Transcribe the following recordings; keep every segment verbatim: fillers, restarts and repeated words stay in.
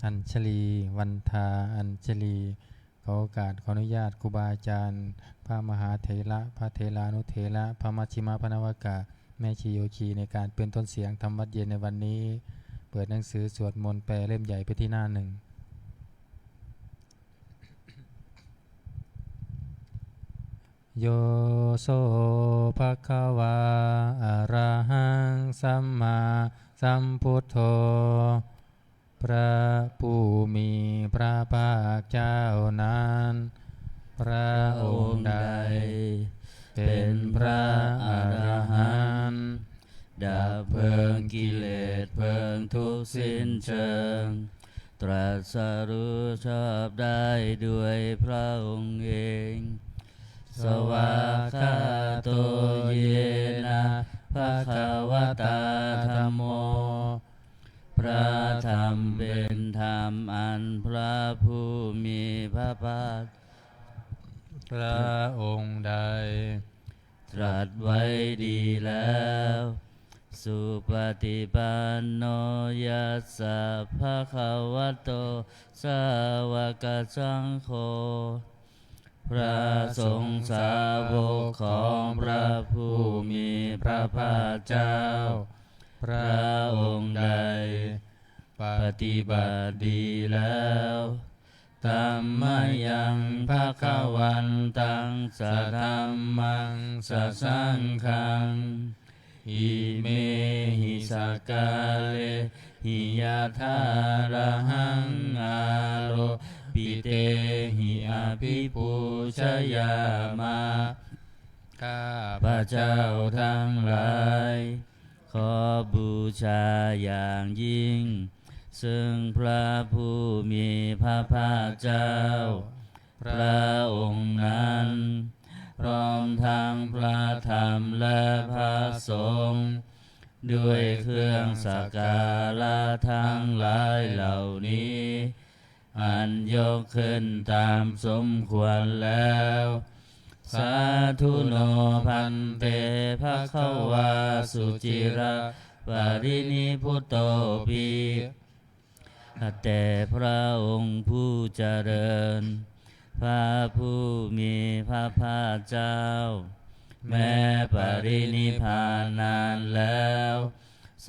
อัญชลี วันทาอัญชลี ขอโอกาสขออนุญาตครูบาอาจารย์ พระมหาเถระ พระเถรานุเถระ พระมัชฌิมะ พระนวกะ แม่ชีโยคี ในการเป็นต้นเสียงธรรมวัดเย็นในวันนี้ เปิดหนังสือสวดมนต์แปลเล่มใหญ่ไปที่หน้าหนึ่ง Yo so bhagavā arahaṃ sammāsambuddho พระผู้มีพระภาคเจ้านั้น พระองค์ใดเป็นพระอรหันต์ ดับเพลิงกิเลสเพลิงทุกข์สิ้นเชิง ตรัสรู้ชอบได้ด้วยพระองค์เอง Svākkhāto yena bhagavatā dhammo พระธรรมเป็นธรรมอันพระผู้มีพระภาค พระองค์ใด ตรัสไว้ดีแล้ว Supaṭipanno yassa bhagavato sāvakasaṅgho พระสงฆ์สาวกของพระผู้มีพระภาคเจ้า พระองค์ใด ปฏิบัติดีแล้ว Tammayaṃ bhagavantaṃ sadhammaṃ sasaṅghaṃ imehi sakkārehi yathārahaṃ āropitehi abhipūjayāma ข้าพเจ้าทั้งหลาย ขอบูชาอย่างยิ่ง ซึ่งพระผู้มีพระภาคเจ้า พระองค์นั้น พร้อมทั้งพระธรรมและพระสงฆ์ ด้วยเครื่องสักการะทั้งหลายเหล่านี้ อันยกขึ้นตามสมควรแล้ว Sādhu no bhante bhagavā suciraparinibbutopi แต่พระองค์ผู้เจริญ พระผู้มีพระภาคเจ้า แม้ปรินิพพานนานแล้ว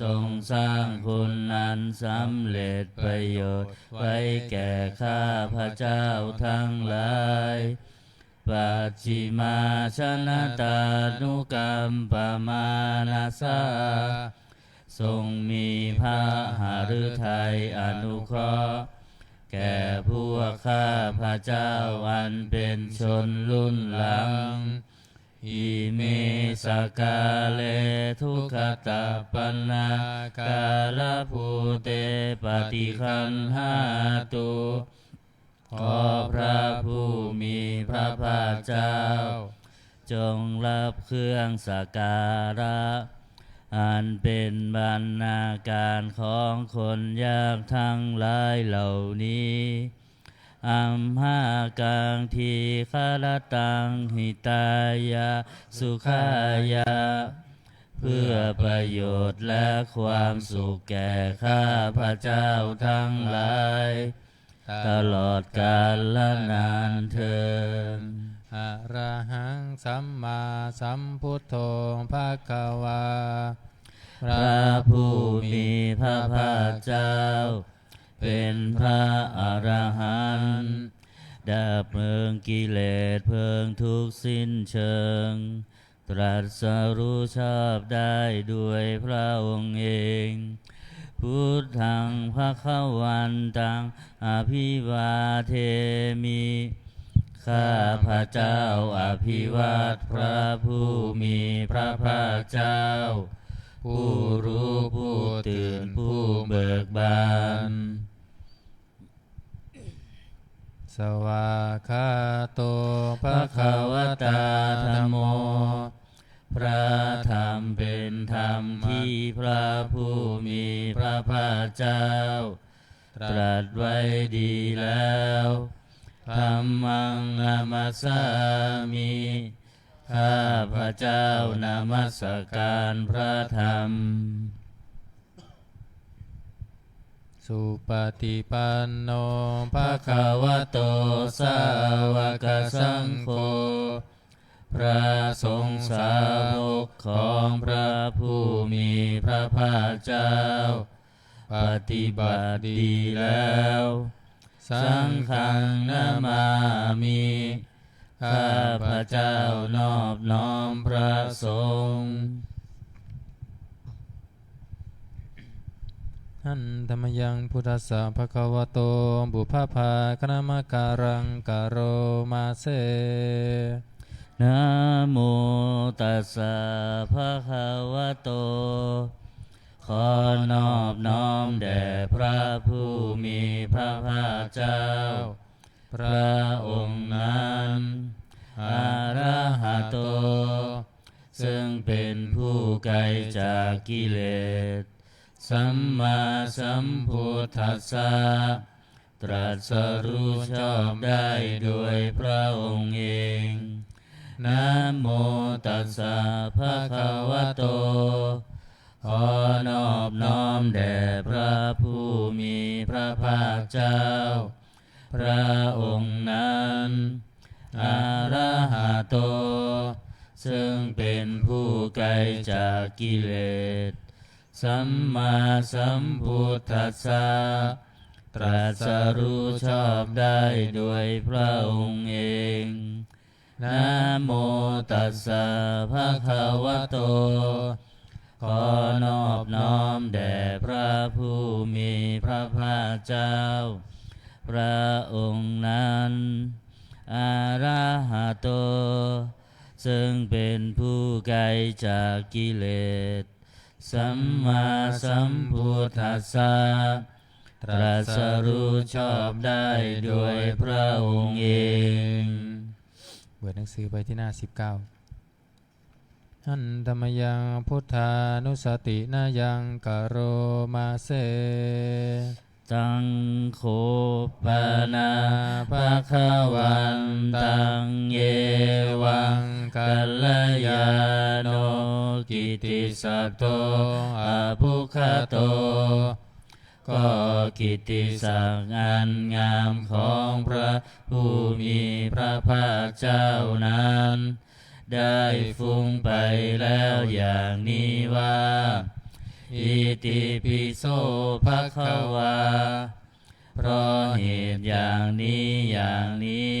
ทรงสร้างคุณอันสำเร็จประโยชน์ไว้แก่ข้าพเจ้าทั้งหลาย Pacchimājanatānukampamānasā ทรงมีพระหฤทัยอนุเคราะห์ แก่พวกข้าพเจ้าอันเป็นชนรุ่นหลัง Ime sakkāre duggatapaṇṇākārabhūte paṭiggaṇhātu ขอพระผู้มีพระภาคเจ้า จงรับเครื่องสักการะ อันเป็นบรรณาการของคนยากทั้งหลายเหล่านี้ Amhākaṃ dīgharattaṃ hitāya sukhāya เพื่อประโยชน์และความสุขแก่ข้าพเจ้าทั้งหลาย ตลอดกาลนานเทอญ Arahaṃ sammāsambuddho bhagavā พระผู้มีพระภาคเจ้า เป็นพระอรหันต์ ดับเพลิงกิเลสเพลิงทุกข์สิ้นเชิง ตรัสรู้ชอบได้ด้วยพระองค์เอง Buddhaṃ bhagavantaṃ abhivādemi ข้าพเจ้าอภิวาทพระผู้มีพระภาคเจ้า ผู้รู้ผู้ตื่นผู้เบิกบาน Svākkhāto bhagavatā dhammo พระธรรมเป็นธรรมที่พระผู้มีพระภาคเจ้า ตรัสไว้ดีแล้ว Dhammaṃ namassāmi ข้าพเจ้านมัสการพระธรรม Supaṭipanno bhagavato sāvakasaṅgho. พระสงฆ์สาวกของพระผู้มีพระภาคเจ้า ปฏิบัติดีแล้ว Saṅghaṃ namāmi ข้าพเจ้านอบน้อมพระสงฆ์ Handa mayaṃ buddhassa bhagavato pubbabhāganamakāraṃ karoma se. Namo tassa bhagavato ขอนอบน้อมแด่พระผู้มีพระภาคเจ้า พระองค์นั้น arahato ซึ่งเป็นผู้ไกลจากกิเลส sammāsambuddhassa ตรัสรู้ชอบได้โดยพระองค์เอง Namo tassa bhagavato ขอนอบน้อมแด่พระผู้มีพระภาคเจ้า พระองค์นั้น arahato ซึ่งเป็นผู้ไกลจากกิเลส sammāsambuddhassa ตรัสรู้ชอบได้โดยพระองค์เอง Namo tassa bhagavato ขอนอบน้อมแด่พระผู้มีพระภาคเจ้า พระองค์นั้น arahato ซึ่งเป็นผู้ไกลจากกิเลส sammāsambuddhassa ตรัสรู้ชอบได้โดยพระองค์เอง เปิดหนังสือไปที่หน้าสิบเก้า Handa mayaṃ buddhānussatinayaṃ karoma se. Taṃ kho pana bhagavantaṃ evaṃ kalyāṇo kittisaddo abbhuggato ก็กิตติศักดิ์อันงามของพระผู้มีพระภาคเจ้านั้น ได้ฟุ้งไปแล้วอย่างนี้ว่า Itipi so bhagavā เพราะเหตุอย่างนี้อย่างนี้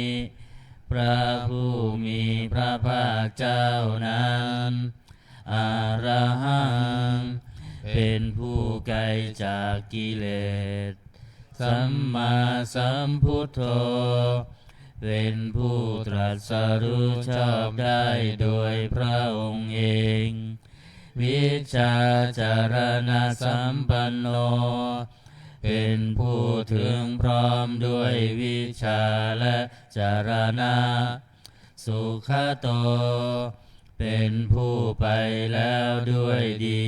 พระผู้มีพระภาคเจ้านั้น arahaṃ เป็นผู้ไกลจากกิเลส sammāsambuddho เป็นผู้ตรัสรู้ชอบได้โดยพระองค์เอง vijjācaraṇasampanno เป็นผู้ถึงพร้อมด้วยวิชชาและจรณะ sugato เป็นผู้ไปแล้วด้วยดี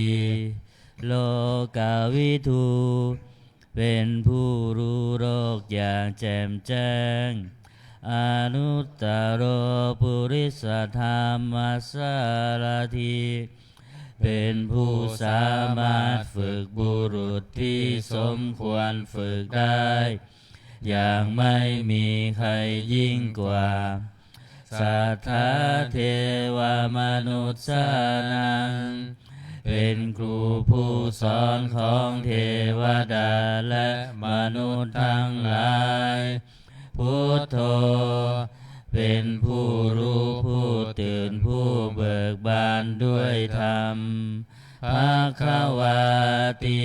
lokavidū เป็นผู้รู้โลกอย่างแจ่มแจ้ง anuttaro purisadammasārathi เป็นผู้สามารถฝึกบุรุษที่สมควรฝึกได้ อย่างไม่มีใครยิ่งกว่า satthā devamanussānaṃ เป็นครูผู้สอนของเทวดาและมนุษย์ทั้งหลาย buddho เป็นผู้รู้ผู้ตื่นผู้เบิกบานด้วยธรรม bhagavāti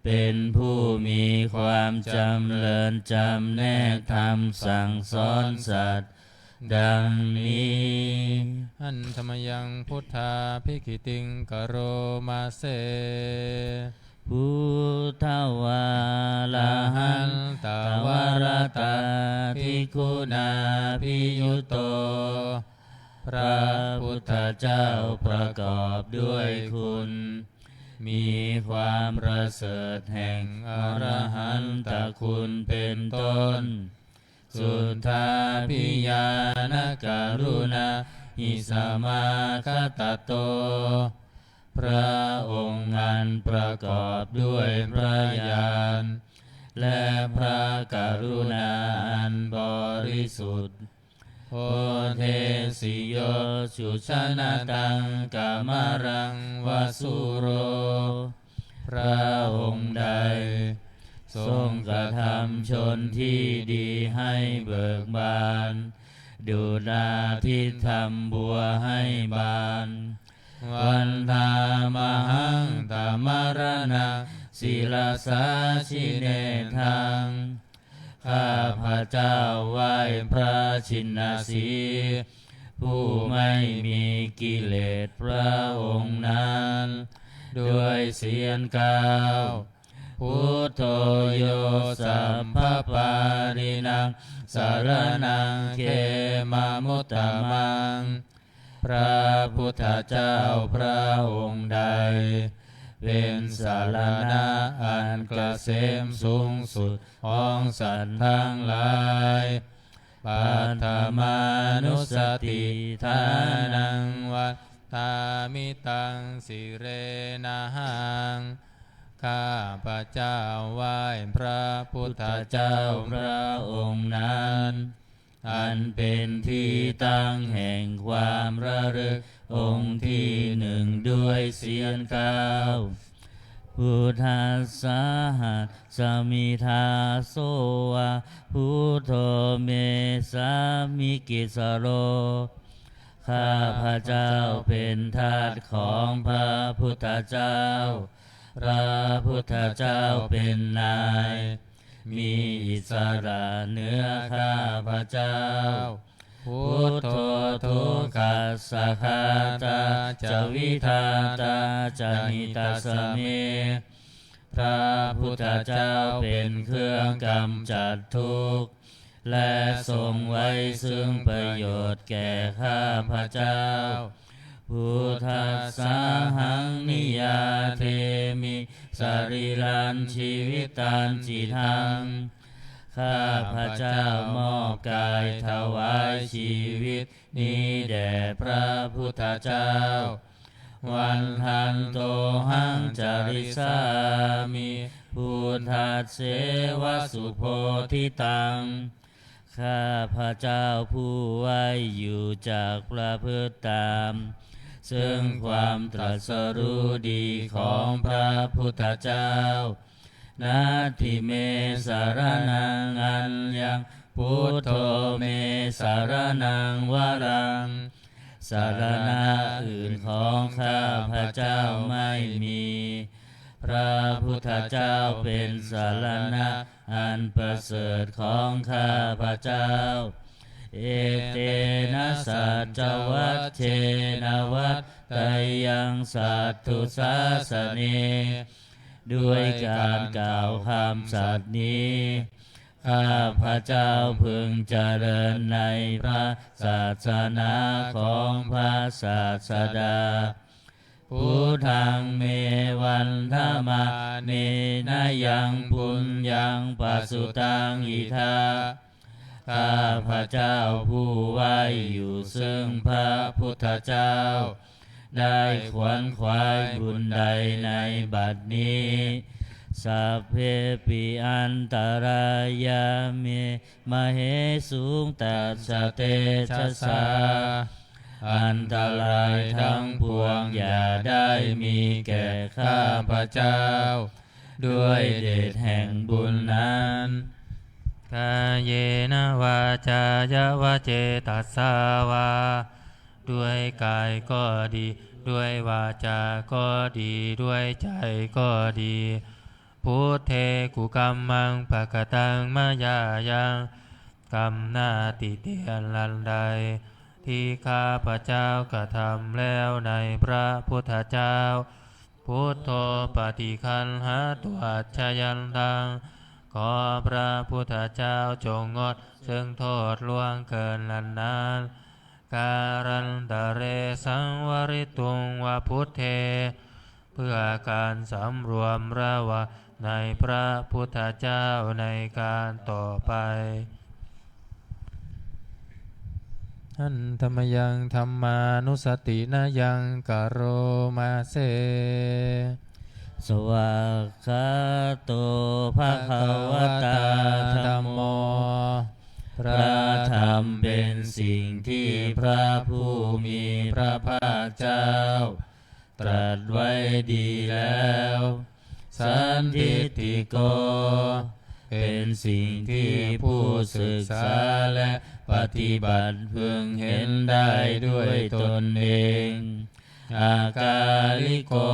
เป็นผู้มีความจำเริญจำแนกธรรมสั่งสอนสัตว์ ดังนี้ Handa mayaṃ buddhābhigītiṃ karoma se. Buddhavārahantavaratādiguṇābhiyutto พระพุทธเจ้าประกอบด้วยคุณ มีความประเสริฐแห่งอรหันตคุณเป็นต้น suddhābhiñāṇakaruṇāhi samāgatatto พระองค์อันประกอบด้วยพระญาณ และพระกรุณาอันบริสุทธิ์ Odesi yo sujanataṃ kamalaṃ va sūro พระองค์ใด ทรงกระทำชนที่ดีให้เบิกบาน ดุจอาทิตย์ทำบัวให้บาน Vandāmahaṃ tamaraṇaṃ sirasā jinendaṃ ข้าพเจ้าไหว้พระชินสีห์ ผู้ไม่มีกิเลสพระองค์นั้น ด้วยเสียงกล่าว Buddho yo sabbapāṇinaṃ saraṇaṃ khemamuttamaṃ พระพุทธเจ้าพระองค์ใด เป็นสรณะอันเกษมสูงสุดของสัตว์ทั้งหลาย Paṭhamānussatiṭṭhānaṃ vandāmi taṃ sirenahaṃ ข้าพเจ้าไหว้พระพุทธเจ้าพระองค์นั้น อันเป็นที่ตั้งแห่งความระลึกองค์ที่หนึ่งด้วยเสียงกล่าว Buddhassāhasmi dāso va buddho me sāmikissaro ข้าพเจ้าเป็นทาสของพระพุทธเจ้า พระพุทธเจ้าเป็นนาย มีอิสระเหนือข้าพเจ้า Buddho dukkhassa ghātā ca vidhātā ca hitassa me พระพุทธเจ้าเป็นเครื่องกำจัดทุกข์ และทรงไว้ซึ่งประโยชน์แก่ข้าพเจ้า Buddhasāhaṃ niyyādemi sarīrañjīvitañcidaṃ ข้าพเจ้ามอบกายถวายชีวิตนี้แด่พระพุทธเจ้า Vandantohaṃ carissāmi buddhasseva subodhitaṃ ข้าพเจ้าผู้ไหว้อยู่จักประพฤติตาม ซึ่งความตรัสรู้ดีของพระพุทธเจ้า Natthi me saraṇaṃ aññaṃ buddho me saraṇaṃ varaṃ สรณะอื่นของข้าพเจ้าไม่มี พระพุทธเจ้าเป็นสรณะอันประเสริฐของข้าพเจ้า Etena saccavajjena vaḍḍheyyaṃ satthu sāsane ด้วยการกล่าวคำสัตย์นี้ ข้าพเจ้าพึงเจริญในพระศาสนาของพระศาสดา Buddhaṃ me vandamānena yaṃ puññaṃ pasutaṃ idha ข้าพเจ้าผู้ไหว้อยู่ซึ่งพระพุทธเจ้า ได้ขวนขวายบุญใดในบัดนี้ Sabbepi antarāyā me māhesuṃ tassa tejasā อันตรายทั้งปวงอย่าได้มีแก่ข้าพเจ้า ด้วยเดชแห่งบุญนั้น Kāyena vācāya va cetasā vā ด้วยกายก็ดี ด้วยวาจาก็ดี ด้วยใจก็ดี Buddhe kukammaṃ pakataṃ mayā yaṃ กรรมหน้าติเตียนอันใด ที่ข้าพเจ้ากระทำแล้วในพระพุทธเจ้า Buddho paṭiggaṇhatu accayantaṃ ขอพระพุทธเจ้าจงงดซึ่งโทษล่วงเกินอันนั้น Kālantare saṃvarituṃ va buddhe เพื่อการสำรวมระวังในพระพุทธเจ้าในการต่อไป Handa mayaṃ dhammānussatinayaṃ karoma se Svākkhāto bhagavatā dhammo. พระธรรมเป็นสิ่งที่พระผู้มีพระภาคเจ้า ตรัสไว้ดีแล้ว Sandiṭṭhiko เป็นสิ่งที่ผู้ศึกษาและปฏิบัติพึงเห็นได้ด้วยตนเอง Akāliko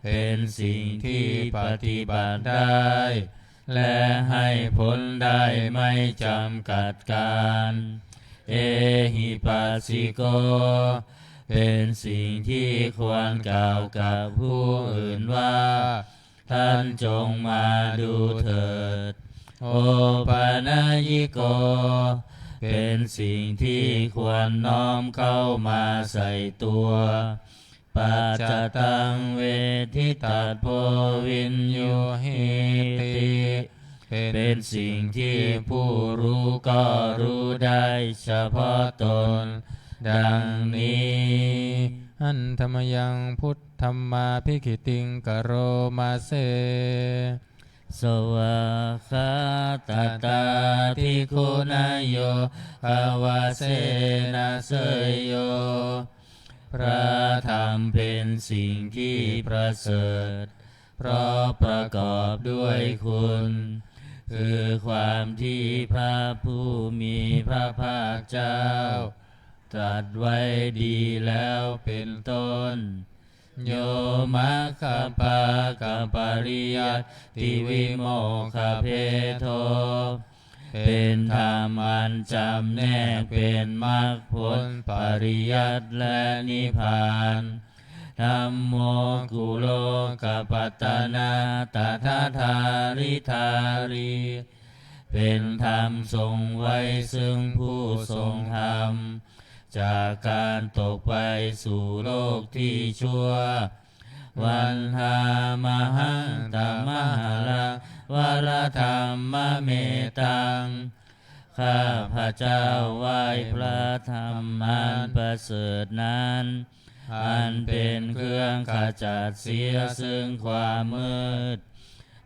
เป็นสิ่งที่ปฏิบัติได้ และให้ผลได้ไม่จำกัดกาล Ehipassiko เป็นสิ่งที่ควรกล่าวกับผู้อื่นว่า ท่านจงมาดูเถิด Opanayiko เป็นสิ่งที่ควรน้อมเข้ามาใส่ตัว Paccattaṃ veditabbo viññūhīti เป็นสิ่งที่ผู้รู้ก็รู้ได้เฉพาะตน ดังนี้ Handa mayaṃ buddhammābhigītiṃ karoma se. Svākkhātatādiguṇayogavasena seyyo. พระธรรมเป็นสิ่งที่ประเสริฐ เพราะประกอบด้วยคุณ คือความที่พระผู้มีพระภาคเจ้า ตรัสไว้ดีแล้วเป็นต้น Yo maggapākapariyattivimokkhabhedo เป็นธรรมอันจำแนกเป็นมรรคผลปริยัติและนิพพาน Dhammo kulokapattanā tadadhāridhārī เป็นธรรมทรงไว้ซึ่งผู้ทรงธรรม จากการตกไปสู่โลกที่ชั่ว Vandāmahaṃ tamaharaṃ varaḍammametaṃ ข้าพเจ้าไหว้พระธรรมอันประเสริฐนั้น อันเป็นเครื่องขจัดเสียซึ่งความมืด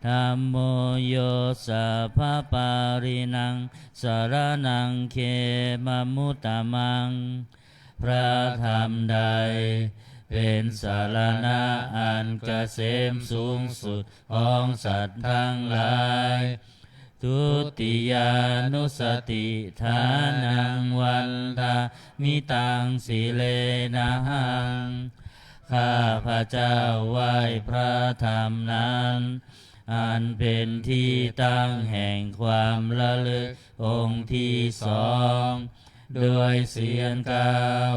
Dhammo yo sabbapāṇinaṃ saraṇaṃ khemamuttamaṃ พระธรรมใดเป็นสรณะอันเกษมสูงสุดของสัตว์ทั้งหลาย Dutiyānussatiṭṭhānaṃ vandāmi taṃ sirenahaṃ ข้าพเจ้าไหว้พระธรรมนั้น อันเป็นที่ตั้งแห่งความระลึกองค์ที่สอง ด้วยเสียงกล่าว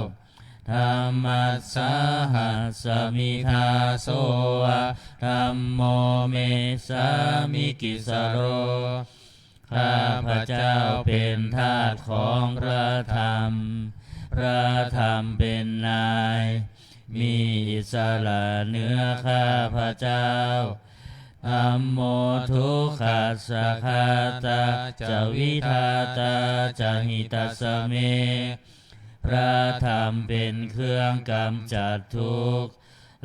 Dhammassāhasmi dāso va dhammo me sāmikissaro ข้าพเจ้าเป็นทาสของพระธรรม พระธรรมเป็นนาย มีอิสระเหนือข้าพเจ้า Dhammo dukkhassa ghātā ca vidhātā ca hitassa me พระธรรมเป็นเครื่องกำจัดทุกข์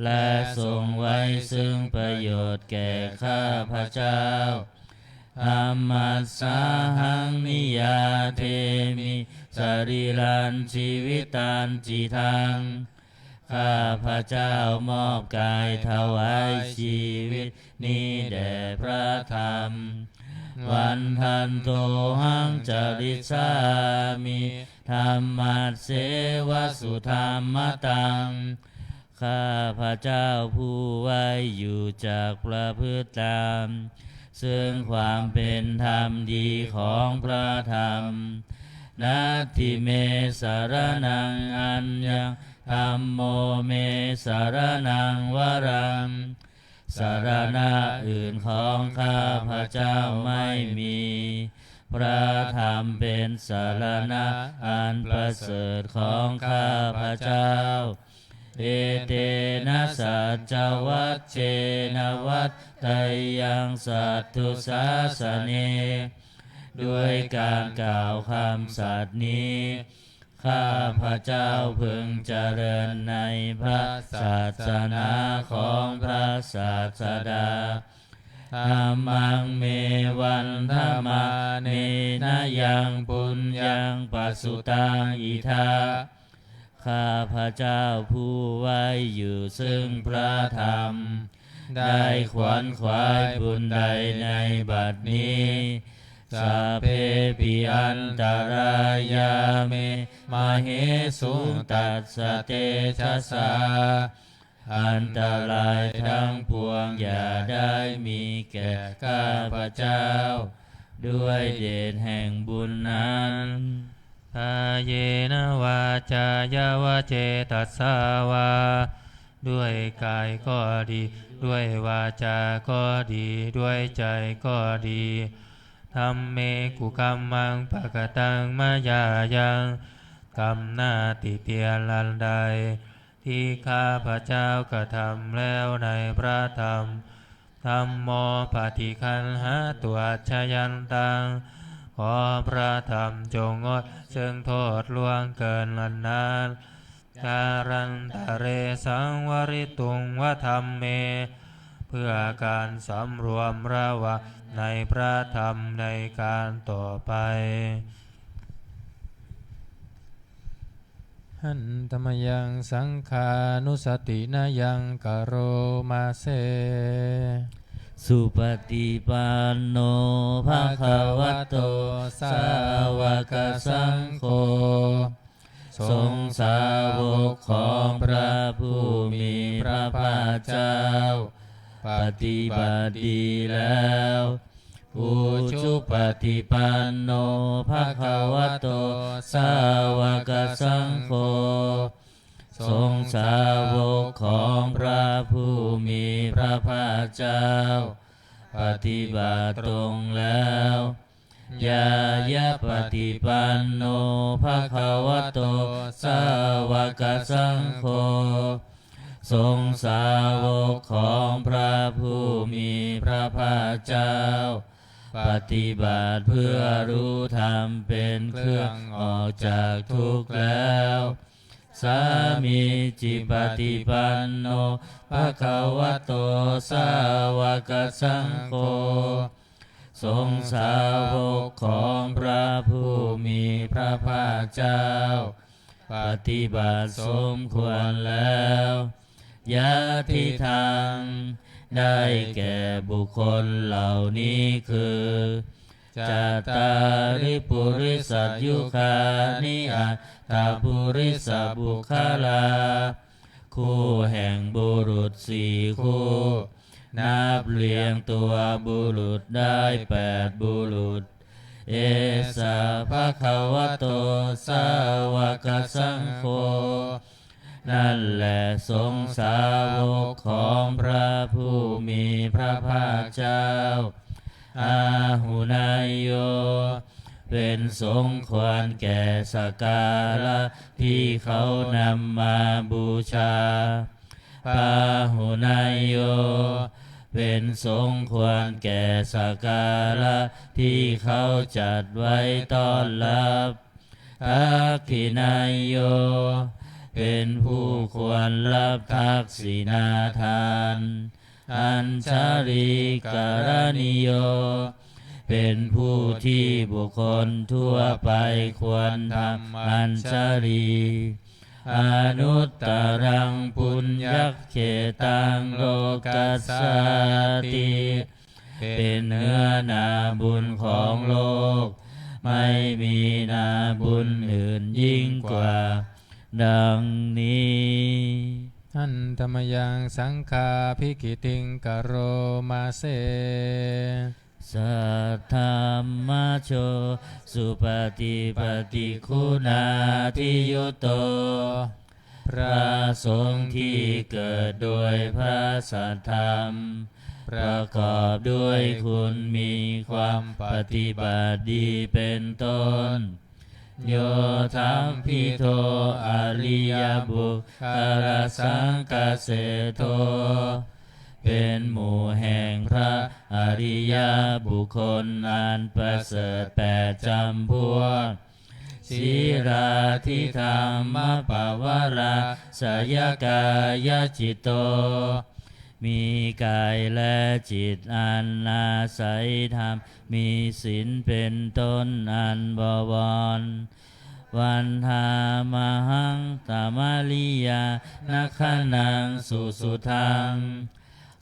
และทรงไว้ซึ่งประโยชน์แก่ข้าพเจ้า Dhammassāhaṃ niyyādemi sarīrañjīvitañcidaṃ ข้าพเจ้ามอบกายถวายชีวิตนี้แด่พระธรรม Vandantohaṃ carissāmi dhammasseva sudhammataṃ ข้าพเจ้าผู้ไหว้อยู่จักประพฤติตาม ซึ่งความเป็นธรรมดีของพระธรรม Natthi me saraṇaṃ aññaṃ dhammo me saraṇaṃ varaṃ สรณะอื่นของข้าพเจ้าไม่มี พระธรรมเป็นสรณะอันประเสริฐของข้าพเจ้า Etena saccavajjena vaḍḍheyyaṃ satthu sāsane ด้วยการกล่าวคำสัตย์นี้ ข้าพเจ้าพึงเจริญในพระศาสนาของพระศาสดา Dhammaṃ me vandamānena yaṃ puññaṃ pasutaṃ idha. ข้าพเจ้าผู้ไว้อยู่ซึ่งพระธรรม ได้ขวนขวายบุญใดในบัดนี้ Sabbepi antarāyā me māhesuṃ tassa tejasā. อันตรายทั้งปวงอย่าได้มีแก่ข้าพเจ้า ด้วยเดชแห่งบุญนั้น Kāyena vācāya va cetasā vā ด้วยกายก็ดี ด้วยวาจาก็ดี ด้วยใจก็ดี Dhamme kukammaṃ pakataṃ mayā yaṃ gam หน้าติเตียนอันใด ที่ข้าพเจ้ากระทำแล้วในพระธรรม Dhammo paṭiggaṇhatu accayantaṃ ขอพระธรรมจงงดซึ่งโทษล่วงเกินอันนั้น Kālantare saṃvarituṃ va dhamme เพื่อการสำรวมระวังในพระธรรมในการต่อไป Handa mayaṃ saṅghānussatinayaṃ karoma se. Supaṭipanno bhagavato sāvakasaṅgho. สงฆ์สาวกของพระผู้มีพระภาคเจ้า ปฏิบัติดีแล้ว Ujupaṭipanno bhagavato sāvakasaṅgho. สงฆ์สาวกของพระผู้มีพระภาคเจ้า ปฏิบัติตรงแล้ว Ñāyapaṭipanno bhagavato sāvakasaṅgho. สงฆ์สาวกของพระผู้มีพระภาคเจ้า ปฏิบัติเพื่อรู้ธรรมเป็นเครื่องออกจากทุกข์แล้ว Sāmīcipaṭipanno bhagavato sāvakasaṅgho. สงฆ์สาวกของพระผู้มีพระภาคเจ้า ปฏิบัติสมควรแล้ว Yadidaṃ ได้แก่บุคคลเหล่านี้คือ Cattāri purisayugāni aṭṭha purisapuggalā. คู่แห่งบุรุษสี่คู่ นับเรียงตัวบุรุษได้แปดบุรุษ Esa bhagavato sāvakasaṅgho. นั่นแหละสงฆ์สาวกของพระผู้มีพระภาคเจ้า Āhuneyyo เป็นสงฆ์ควรแก่สักการะที่เขานำมาบูชา Pāhuneyyo เป็นสงฆ์ควรแก่สักการะที่เขาจัดไว้ต้อนรับ Dakkhiṇeyyo เป็นผู้ควรรับทักษิณาทาน Añjalikaraṇīyo เป็นผู้ที่บุคคลทั่วไปควรทำอัญชลี Anuttaraṃ puññakkhettaṃ lokassāti. เป็นเนื้อนาบุญของโลก ไม่มีนาบุญอื่นยิ่งกว่า ดังนี้ Handa mayaṃ saṅghābhigītiṃ karoma se. Saddhammajo supaṭipattiguṇādiyutto. พระสงฆ์ที่เกิดโดยพระสัทธรรม ประกอบด้วยคุณมีความปฏิบัติดีเป็นต้น Yo thampido ariyabhuggalasaṅghaseṭṭho. เป็นหมู่แห่งพระอริยบุคคลอันประเสริฐแปดจำพวก Sīlādidhammapavarāsayakāyacitto มีกายและจิตอันอาศัยธรรม มีศีลเป็นต้นอันบวร Vandāmahaṃ tamariyānaghanaṃ susuddhaṃ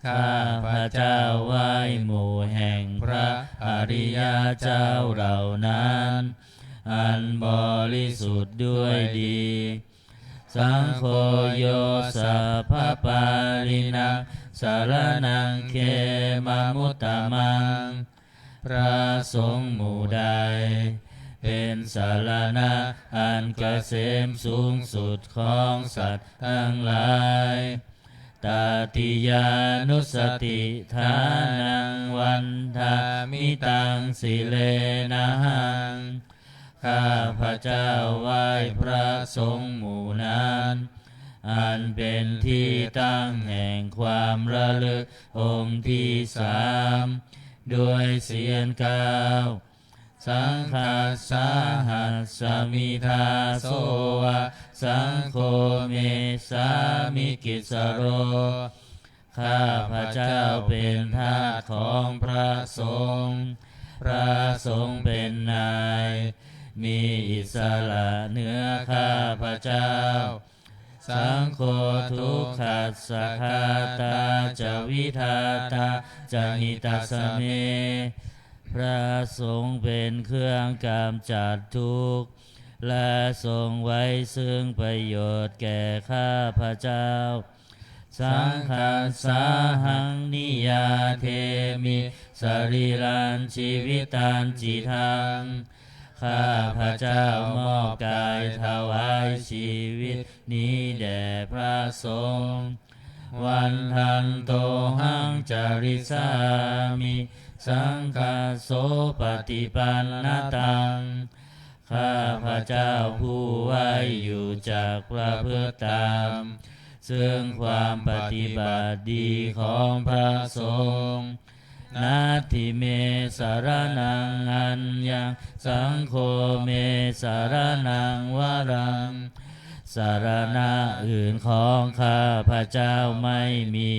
ข้าพเจ้าไหว้หมู่แห่งพระอริยเจ้าเหล่านั้น อันบริสุทธิ์ด้วยดี Saṅgho yo sabbapāṇinaṃ saraṇaṃ khemamuttamaṃ พระสงฆ์หมู่ใด เป็นสรณะอันเกษมสูงสุดของสัตว์ทั้งหลาย Tatiyānussatiṭṭhānaṃ vandāmi taṃ sirenahaṃ ข้าพเจ้าไหว้พระสงฆ์หมู่นั้น อันเป็นที่ตั้งแห่งความระลึกองค์ที่สาม ด้วยเสียงกล่าว Saṅghassa hasmi dāso va, saṅgho me sāmikissaro ข้าพเจ้าเป็นทาสของพระสงฆ์ พระสงฆ์เป็นนาย มีอิสระเหนือข้าพเจ้า Saṅgho dukkhassa ghātā ca vidhātā ca hitassa me พระสงฆ์เป็นเครื่องกำจัดทุกข์ และทรงไว้ซึ่งประโยชน์แก่ข้าพเจ้า Saṅghassāhaṃ niyyādemi sarīrañjīvitañcidaṃ ข้าพเจ้ามอบกายถวายชีวิตนี้แด่พระสงฆ์ Vandantohaṃ carissāmi saṅghassopaṭipannataṃ ข้าพเจ้าผู้ไหว้อยู่จักประพฤติตาม ซึ่งความปฏิบัติดีของพระสงฆ์ Natthi me saraṇaṃ aññaṃ, saṅgho me saraṇaṃ varaṃ สรณะอื่นของข้าพเจ้าไม่มี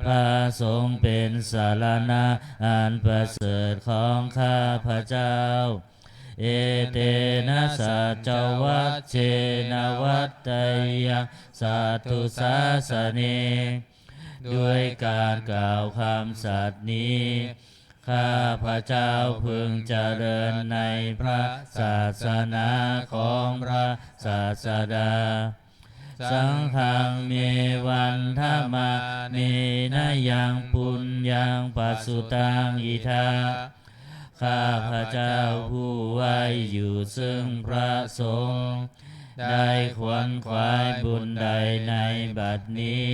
พระสงฆ์เป็นสรณะอันประเสริฐของข้าพเจ้า Etena saccavajjena vaḍḍheyyaṃ satthu sāsane ด้วยการกล่าวคำสัตย์นี้ ข้าพเจ้าพึงเจริญในพระศาสนาของพระศาสดา Saṅghaṃ me vandamānena yaṃ puññaṃ pasutaṃ idha ข้าพเจ้าผู้ไหว้อยู่ซึ่งพระสงฆ์ ได้ขวนขวายบุญใดในบัดนี้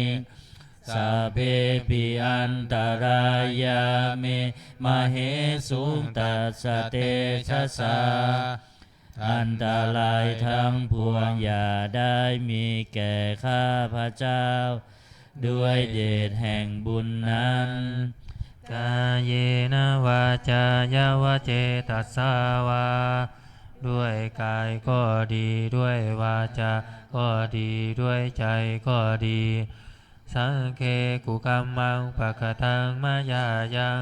Sabbepi antarāyā me māhesuṃ tassa tejasā อันตรายทั้งปวงอย่าได้มีแก่ข้าพเจ้า ด้วยเดชแห่งบุญนั้น Kāyena vācāya va cetasā vā ด้วยกายก็ดี ด้วยวาจาก็ดี ด้วยใจก็ดี Saṅghe kukammaṃ pakataṃ mayā yaṃ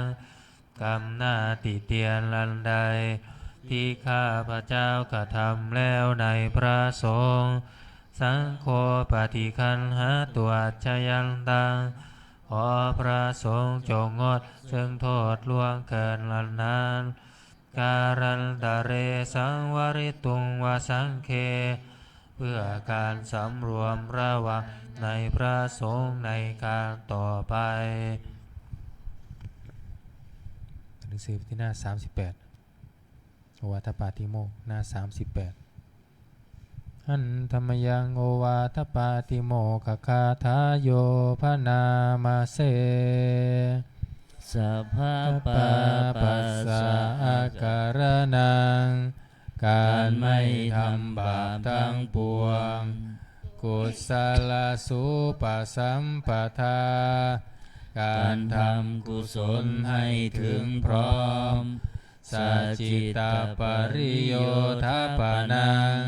กรรมหน้าติเตียนอันใด ที่ข้าพเจ้ากระทำแล้วในพระสงฆ์ Saṅgho paṭiggaṇhātu accayantaṃ ขอพระสงฆ์จงงดซึ่งโทษล่วงเกินอันนั้น Kālantare saṃvarituṃ va saṅghe เพื่อการสำรวมระวังในพระสงฆ์ในการต่อไป หนังสือที่หน้า สามสิบแปด โอวาทปาติโมกข์ หน้า สามสิบแปด Handa mayaṃ ovātapātimokkhaggāthāyo bhaṇāma se. Sabbapāpassa akaraṇaṃ การไม่ทำบาปทั้งปวง Kusalasupasampadā การทำกุศลให้ถึงพร้อม sacittapariyothapanaṃ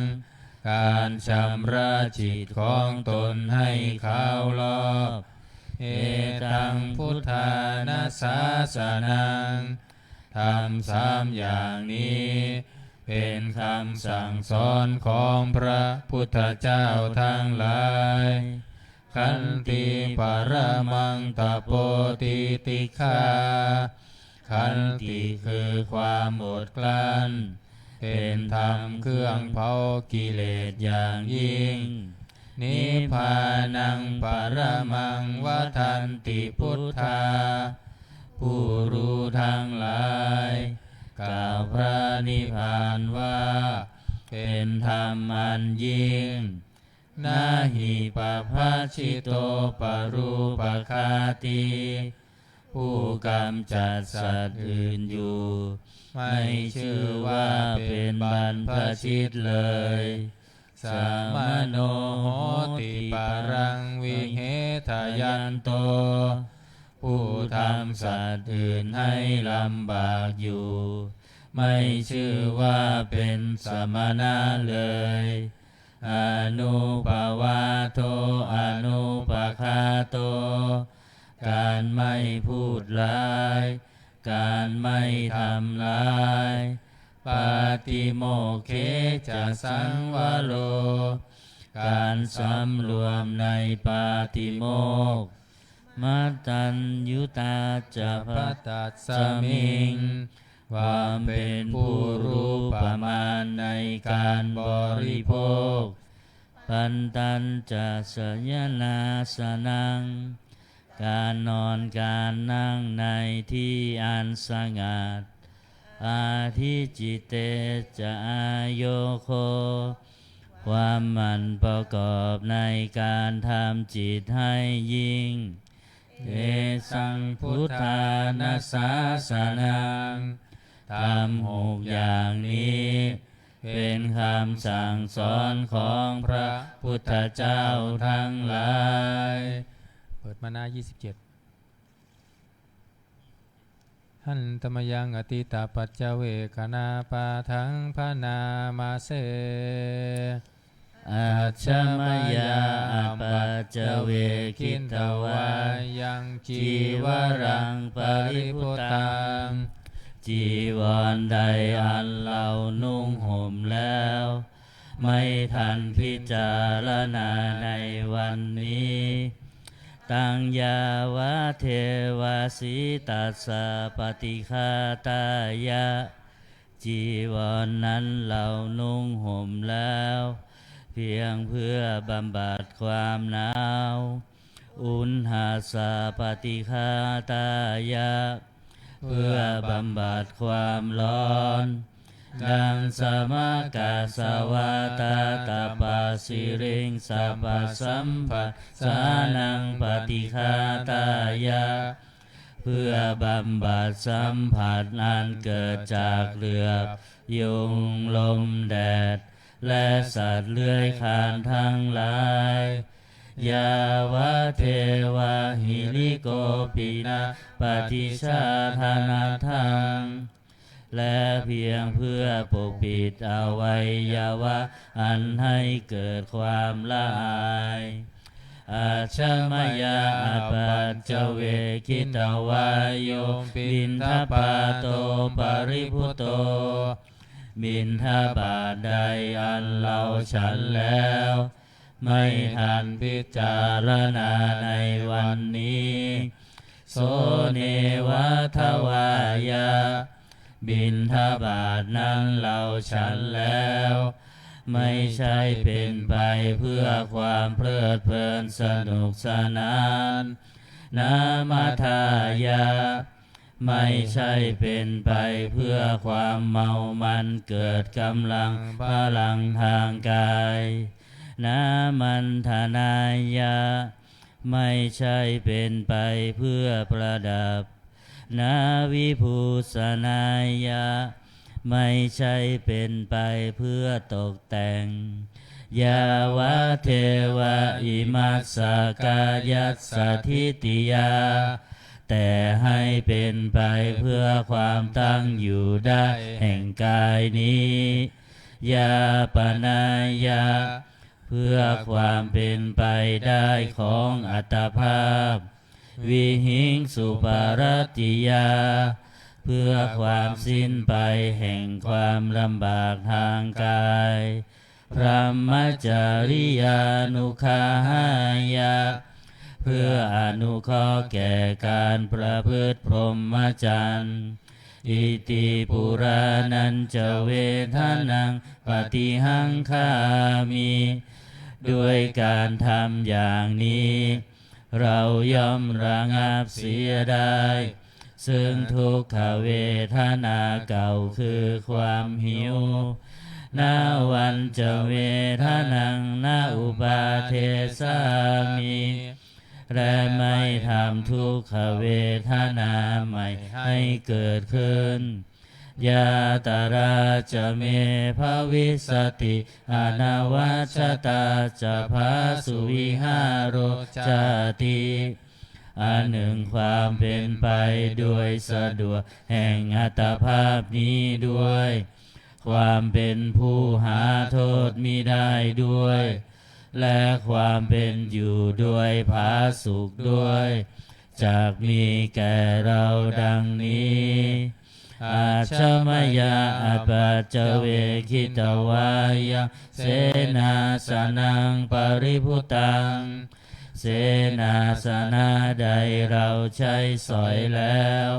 การชำระจิตของตนให้ขาวรอบ etaṃ buddhāna sāsanaṃ ธรรมสามอย่างนี้ เป็นคำสั่งสอนของพระพุทธเจ้าทั้งหลาย ขันติ paramaṃ tapo titikkhā ขันติคือความอดกลั้น เป็นธรรมเครื่องเผากิเลสอย่างยิ่ง nibbānaṃ paramaṃ vadanti buddhā ผู้รู้ทั้งหลาย กล่าวพระนิพพานว่า เป็นธรรมอันยิ่ง na hi pabbajito parūpaghātī ผู้กำจัดสัตว์อื่นอยู่ ไม่ชื่อว่าเป็นบรรพชิตเลย samaṇo hoti paraṃ vihetayanto ผู้ทำสัตว์อื่นให้ลำบากอยู่ ไม่ชื่อว่าเป็นสมณะเลย anuppavādo anupaghāto การไม่พูดร้าย การไม่ทำร้าย paṭimokkhē ca saṃvaro การสำรวมในปาติโมกข์ mattaññutā ca bhaddasmiṃ ความเป็นผู้รู้ประมาณในการบริโภค pantañca sayanāsanaṃ การนอนการนั่งในที่อันสงัด adhicitte ca āyogo ความหมั่นประกอบในการทำจิตให้ยิ่ง tesaṃ buddhāna sāsanaṃ ธรรมหกอย่างนี้ เป็นคำสั่งสอนของพระพุทธเจ้าทั้งหลาย เปิดมาหน้า ยี่สิบเจ็ด handa mayaṃ atītapaccavekkhaṇapāṭhaṃ bhaṇāma se. Ajja mayā apaccavekkhitvā yaṃ cīvaraṃ paribhuttaṃ จีวรใดอันเรานุ่งห่มแล้ว ไม่ทันพิจารณาในวันนี้ taṃ yāvadeva sītassa paṭighātāya จีวรนั้นเรานุ่งห่มแล้ว เพียงเพื่อบำบัดความหนาว uṇhassa paṭighātāya เพื่อบำบัดความร้อน daṃsamakassa vātatappassa siriṃsappasamphassānaṃ paṭighātāya เพื่อบำบัดสัมผัสอันเกิดจากเหลือบยุง ลมแดด และสัตว์เลื้อยคลานทั้งหลาย yāvadeva hirikopinapaṭicchādanatthaṃ และเพียงเพื่อปกปิดอวัยวะอันให้เกิดความละอาย Ajja mayā apaccavekkhitvā yo piṇḍapāto paribhutto บิณฑบาตใดอันเราฉันแล้ว ไม่ทันพิจารณาในวันนี้ so neva davāya บิณฑบาตนั้นเราฉันแล้ว ไม่ใช่เป็นไปเพื่อความเพลิดเพลินสนุกสนาน na madāya ไม่ใช่เป็นไปเพื่อความเมามันเกิดกำลังพลังทางกาย na maṇḍanāya ไม่ใช่เป็นไปเพื่อประดับ na vibhūsanāya ไม่ใช่เป็นไปเพื่อตกแต่ง yāvadeva imassa kāyassa ṭhitiyā แต่ให้เป็นไปเพื่อความตั้งอยู่ได้แห่งกายนี้ Yāpanāya เพื่อความเป็นไปได้ของอัตภาพ Vihiṃsuparatiyā เพื่อความสิ้นไปแห่งความลำบากทางกาย Brahmacariyānuggahāya เพื่ออนุเคราะห์แก่การประพฤติพรหมจรรย์ Iti purāṇañca vedanaṃ paṭihaṅkhāmi ด้วยการทำอย่างนี้ เราย่อมระงับเสียได้ ซึ่งทุกขเวทนาเก่าคือความหิว Navañca vedanaṃ na uppādessāmi และไม่ทำทุกขเวทนาใหม่ให้เกิดขึ้น Yātrā ca me bhavissati anavajjatā ca phāsuvihāro cāti อันหนึ่งความเป็นไปโดยสะดวกแห่งอัตภาพนี้ด้วย ความเป็นผู้หาโทษมิได้ด้วย และความเป็นอยู่โดยผาสุกด้วย จักมีแก่เราดังนี้ Ajja mayā apaccavekkhitvā yaṃ senāsanaṃ paribhuttaṃ เสนาสนะใดเราใช้สอยแล้ว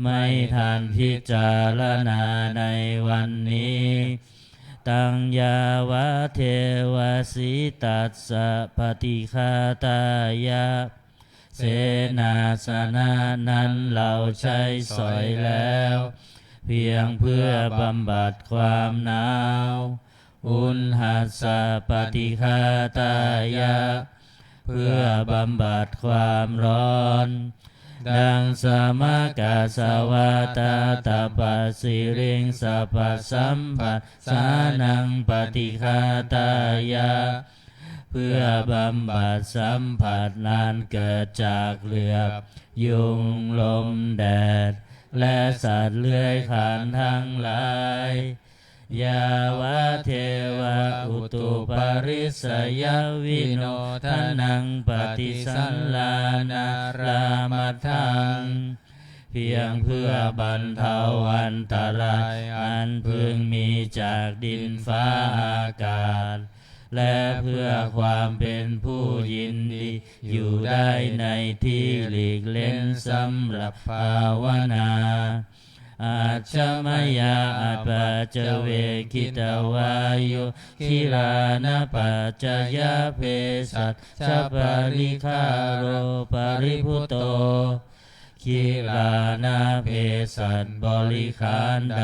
ไม่ทันพิจารณาในวันนี้ Taṃ yāvadeva sītassa paṭighātāya เสนาสนะนั้นเราใช้สอยแล้ว เพียงเพื่อบำบัดความหนาว Uṇhassa paṭighātāya เพื่อบำบัดความร้อน Daṃsamakasavātātapasiriṃ sapasamphassānaṃ paṭighātāya เพื่อบำบัดสัมผัสอันเกิดจากเหลือบ ยุง ลม แดด และสัตว์เลื้อยคลานทั้งหลาย Yāvadeva utuparissayavinodanaṃ paṭisallānārāmatthaṃ เพียงเพื่อบรรเทาอันตรายอันพึงมีจากดินฟ้าอากาศ และเพื่อความเป็นผู้ยินดีอยู่ได้ในที่หลีกเล้นสำหรับภาวนา Ajja mayā apaccavekkhitvā yo gilānapaccayabhesajjaparikkhāro paribhutto กิลานาเภสัชบริขารใด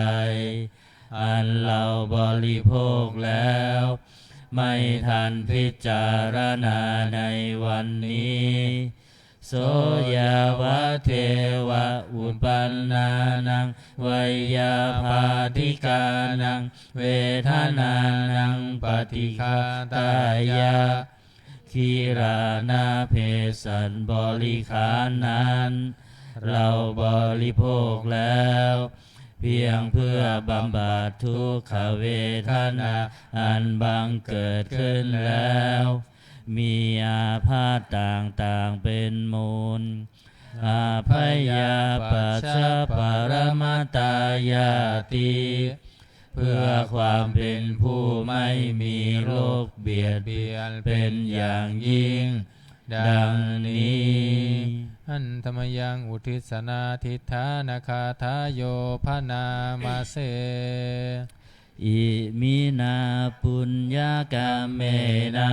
อันเราบริโภคแล้ว ไม่ทันพิจารณาในวันนี้ So yāvadeva uppannānaṃ veyyābādhikānaṃ vedanānaṃ paṭighātāya กิลานาเภสัชบริขารนั้น เราบริโภคแล้ว เพียงเพื่อบำบัดทุกขเวทนาอันบังเกิดขึ้นแล้ว มีอาพาธต่างๆเป็นมูล Abyāpajjhaparamatāyāti เพื่อความเป็นผู้ไม่มีโรคเบียดเบียนเป็นอย่างยิ่ง ดังนี้ Handa mayaṃ uddissa nāthiṭṭhānagāthāyo bhaṇāma se. Iminā puññakammena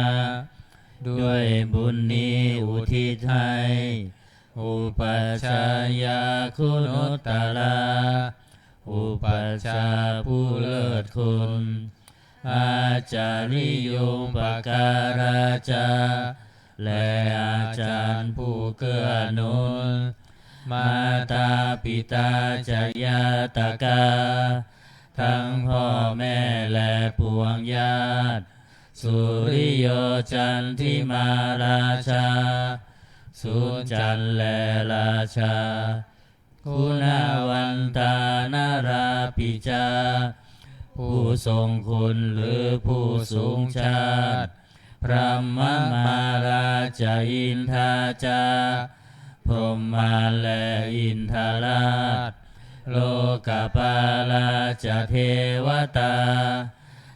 ด้วยบุญนี้อุทิศให้ Upajjhāyā guṇuttarā อุปัชฌาย์ผู้เลิศคุณ Ācariyūpakārā ca และอาจารย์ผู้เกื้อหนุน Mātā pitā ca ñātakā ทั้งพ่อแม่และปวงญาติ Suriyo candimā rājā ศูนย์จันทร์และราชา Guṇavantā narāpi ca ผู้ทรงคุณหรือผู้สูงชาติ Brahmamārā ca indā ca พรหมมารและอินทราช Lokapālā ca devatā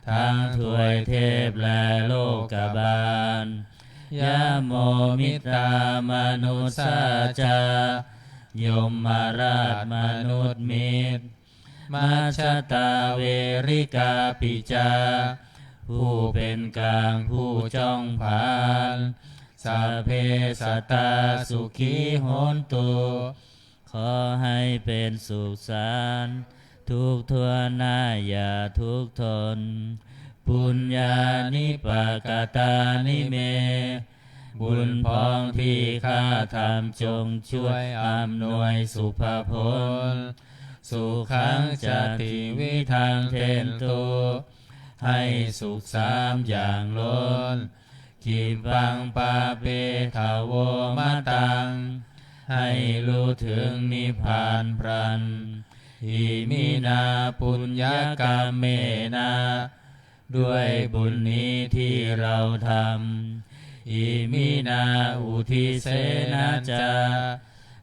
ทั้งทวยเทพและโลกบาล Yamo mittā manussā ca ยมราชมนุษย์มิตร Majjhattā verikāpi ca ผู้เป็นกลางผู้จ้องผลาญ Sabbe sattā sukhī hontu ขอให้เป็นสุขสันต์ ทุกข์ทั่วหน้าอย่าทุกข์ทน Puññāni pakatāni me บุญพองที่ข้าทำจงช่วยอำนวยสุภผล Sukhañca tividhaṃ dentu ให้สุขสามอย่างล้น Khippaṃ pāpetha vo mataṃ ให้รู้ถึงนิพพานพลัน Iminā puññakammena ด้วยบุญนี้ที่เราทำ Iminā uddisena ca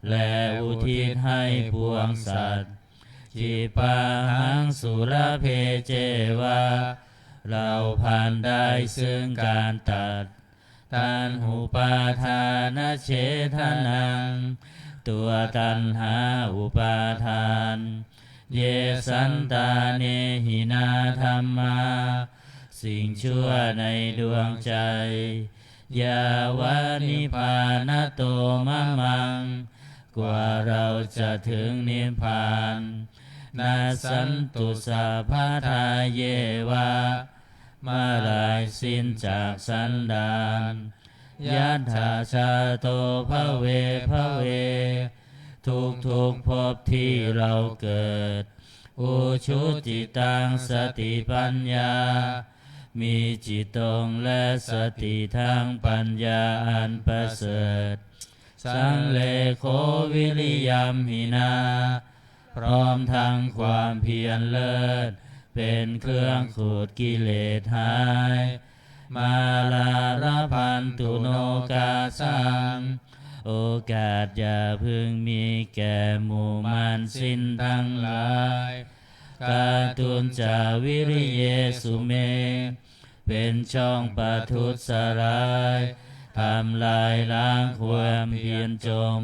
และอุทิศให้ปวงสัตว์ Khippāhaṃ sulabhe ceva เราพลันได้ซึ่งการตัด Taṇhupādānachedanaṃ ตัวตัณหาอุปาทาน Ye santāne hinā dhammā สิ่งชั่วในดวงใจ Yāva nibbānato mamaṃ กว่าเราจะถึงนิพพาน Nassantu sabbadā yeva เมื่อไรสิ้นจากสันดาน Yattha jāto bhave bhave ทุกๆ ภพที่เราเกิด Ujucittaṃ satipaññā มีจิตตรงและสติทั้งปัญญาอันประเสริฐ Sallekho viriyamhinā พร้อมทั้งความเพียรเลิศ เป็นเครื่องขูดกิเลสหาย Mārā labhantu nokāsaṃ โอกาสอย่าพึงมีแก่หมู่มารสิ้นทั้งหลาย Kātuñca viriyesu me เป็นช่องประทุษร้าย ทำลายล้างความเพียรจม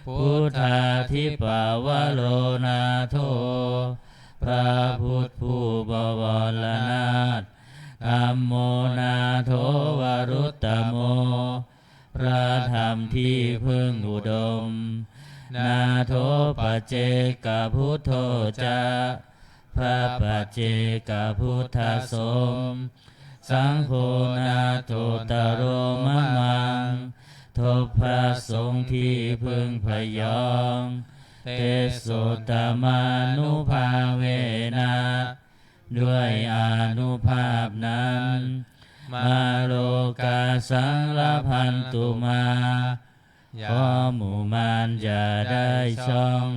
Buddhādhipavaro nātho พระพุทธผู้บวรนาถ Dhammo nātho varuttamo พระธรรมที่พึ่งอุดม Nātho paccekabuddho ca พระปัจเจกพุทธสม Saṅgho nāthottaro mamaṃ ทบพระสงฆ์ที่พึ่งพยอง Tesottamānubhāvena ด้วยอานุภาพนั้น Mārokāsaṃ labhantu mā ขอหมู่มารอย่าได้ช่อง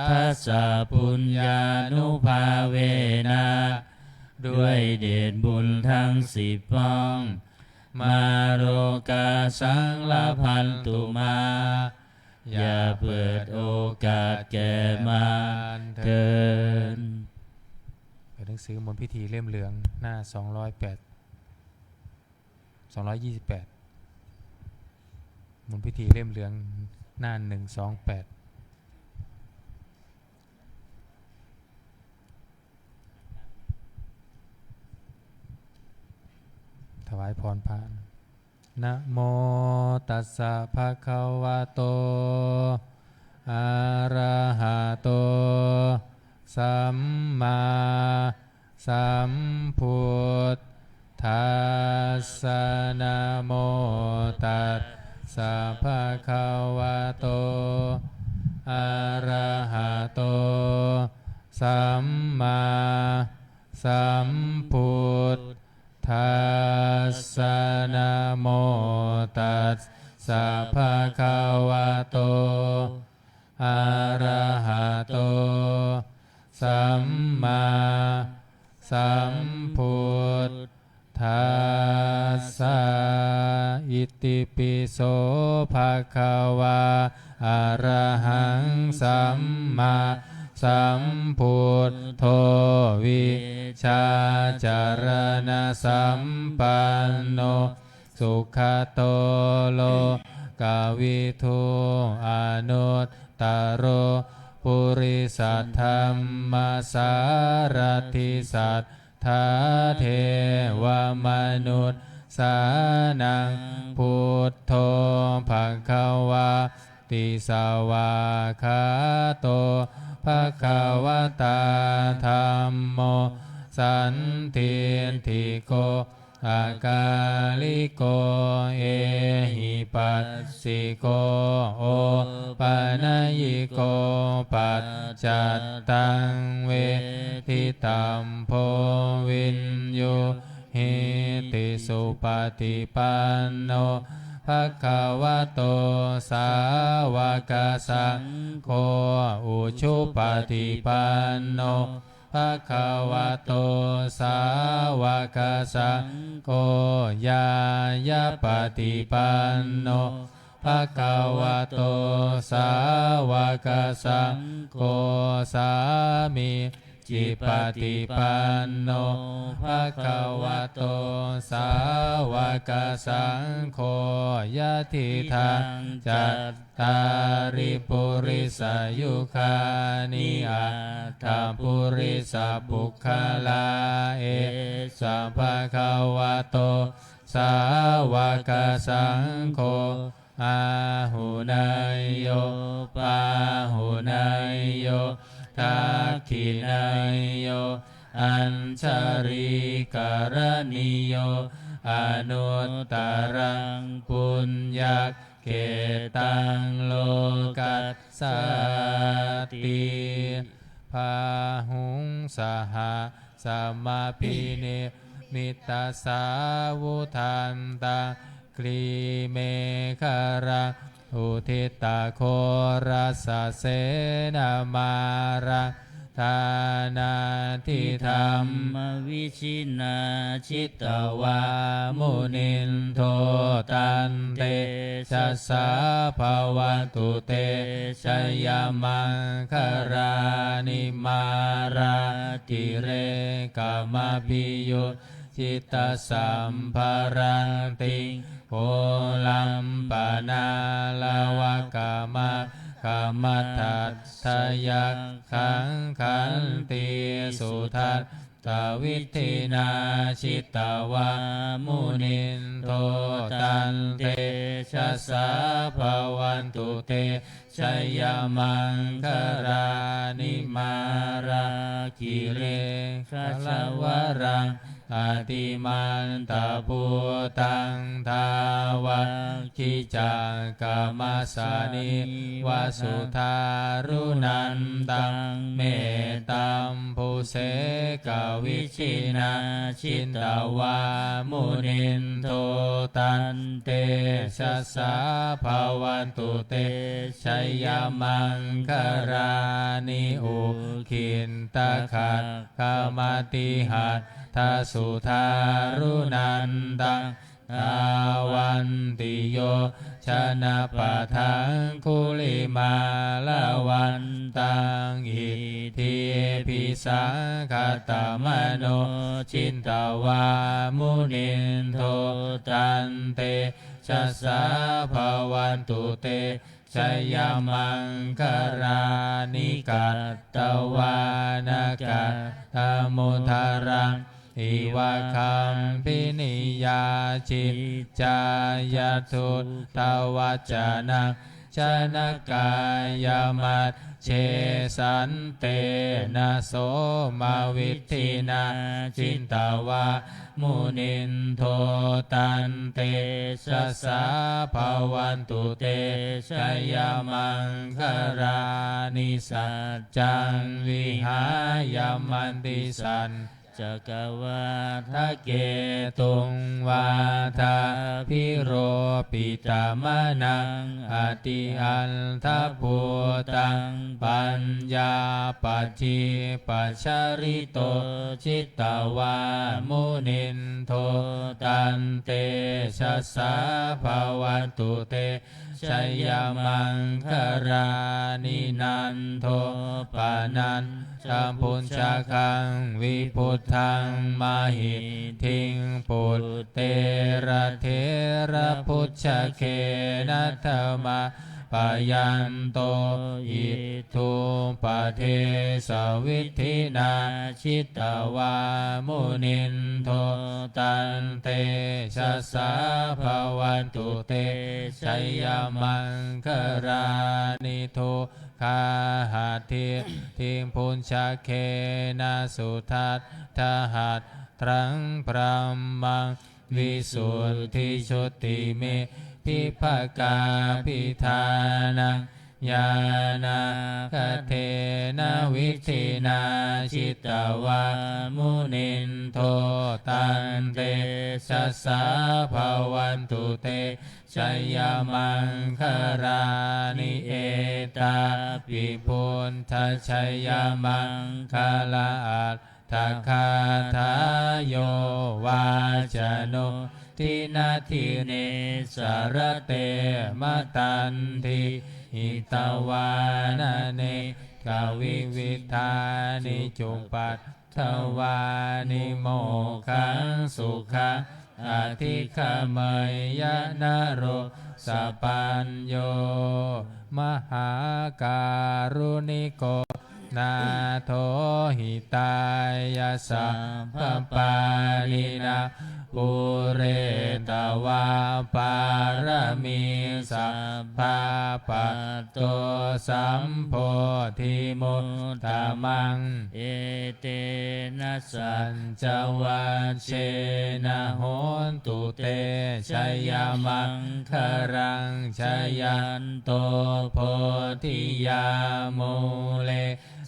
Tassa puññānubhāvena ด้วยเดชบุญทั้งสิบป้อง Mārokāsaṃ labhantu mā อย่าเปิดโอกาสแก่มารเถิด เปิดหนังสือมนต์พิธีเล่มเหลืองหน้า สองร้อยแปด สองร้อยยี่สิบแปด มนต์พิธีเล่มเหลืองหน้า หนึ่งสองแปด ถวายพรพระ Namo tassa bhagavato arahato sammāsambuddhassa. Namo tassa bhagavato arahato sammāsambuddhassa. Namo tassa sa bhagavato arahato sammāsambuddhassa. Itipi so bhagavā arahaṃ sammāsambuddho vijjācaraṇasampanno sugato lokavidū anuttaro purisadammasārathi satthā devamanussānaṃ buddho bhagavāti. Svākkhāto bhagavatā dhammo sandiṭṭhiko akāliko ehipassiko opanayiko paccattaṃ veditabbo viññūhīti. Supaṭipanno bhagavato sāvakasaṅgho, ujupaṭipanno bhagavato sāvakasaṅgho, ñāyapaṭipanno bhagavato sāvakasaṅgho, sāmīcipaṭipanno bhagavato sāvakasaṅgho, yadidaṃ cattāri purisayugāni aṭṭha purisapuggalā, esa bhagavato sāvakasaṅgho, āhuneyyo pāhuneyyo dakkhiṇeyyo añjalikaraṇīyo anuttaraṃ puññakkhettaṃ lokassāti. Bāhuṃ sahassamabhinimmitasāvudhantaṃ grīmekhalaṃ uditaghorasasenamāraṃ dānādidhammavijiṃ jitavā munindo taṃ tejasā bhavatu te jayamaṅgalāni. Mārātirekamabhiyujjhitasabbarattiṃ ghorampanāḷavakamakkhamathaddhayakkhaṃ khantīsudantavidhinā jitavā munindo taṃ tejasā bhavatu te jayamaṅgalāni. Mārāgiriṃ gajavaraṃ atimattabhūtaṃ dāvaggicakkamasanīva sudāruṇantaṃ mettambusekavidhinā jitavā munindo taṃ tejasā bhavatu te jayamaṅgalāni. Ukkhittakhaggamatihatthasudāruṇantaṃ dhāvantiyojanapathaṅgulimālavantaṃ iddhībhisaṅkhatamano jitavā munindo taṃ tejasā bhavatu te jayamaṅgalāni. Katvāna kaṭṭhamudaraṃ iva gabbhinīyā ciñcāya duṭṭhavacanaṃ janakāyamajjhe santena somavidhinā jitavā munindo taṃ tejasā bhavatu te jayamaṅgalāni. Saccaṃ vihāya matisaccā cakkavādaketuṃ vādābhiropitamanaṃ atiandhabhūtaṃ paññāpadīpajalito jitavā munindo tantejasā bhavatu te jayamaṅgalāni. Nandopanandabhujagaṃ vibudhaṃ mahiddhiṃ puttena therabhujagena damāpayanto iddhūpadesavidhinā jitavā munindo tantejasā bhavatu te jayamaṅgalāni. Duggāhadiṭṭhibhujagena sudaṭṭhahatthaṃ brahmaṃ visuddhijutimiddhibakābhidhānaṃ ñāṇāgadena vidhinā jitavā munindo tantejasā bhavatu te jayamaṅgalāni. Etāpi buddhajayamaṅgalaaṭṭhagāthā yo vācano dinadine sarate matandī hitvānanekavividhāni cupaddavāni mokkhaṃ sukhaṃ adhigameyya naro sapañño. Mahākāruṇiko nātho hitāya sabbapāṇinaṃ pūretvā pāramī sabbā patto sambodhimuttamaṃ. Etena saccavajjena hotu te jayamaṅgalaṃ. Jayanto bodhiyā mūle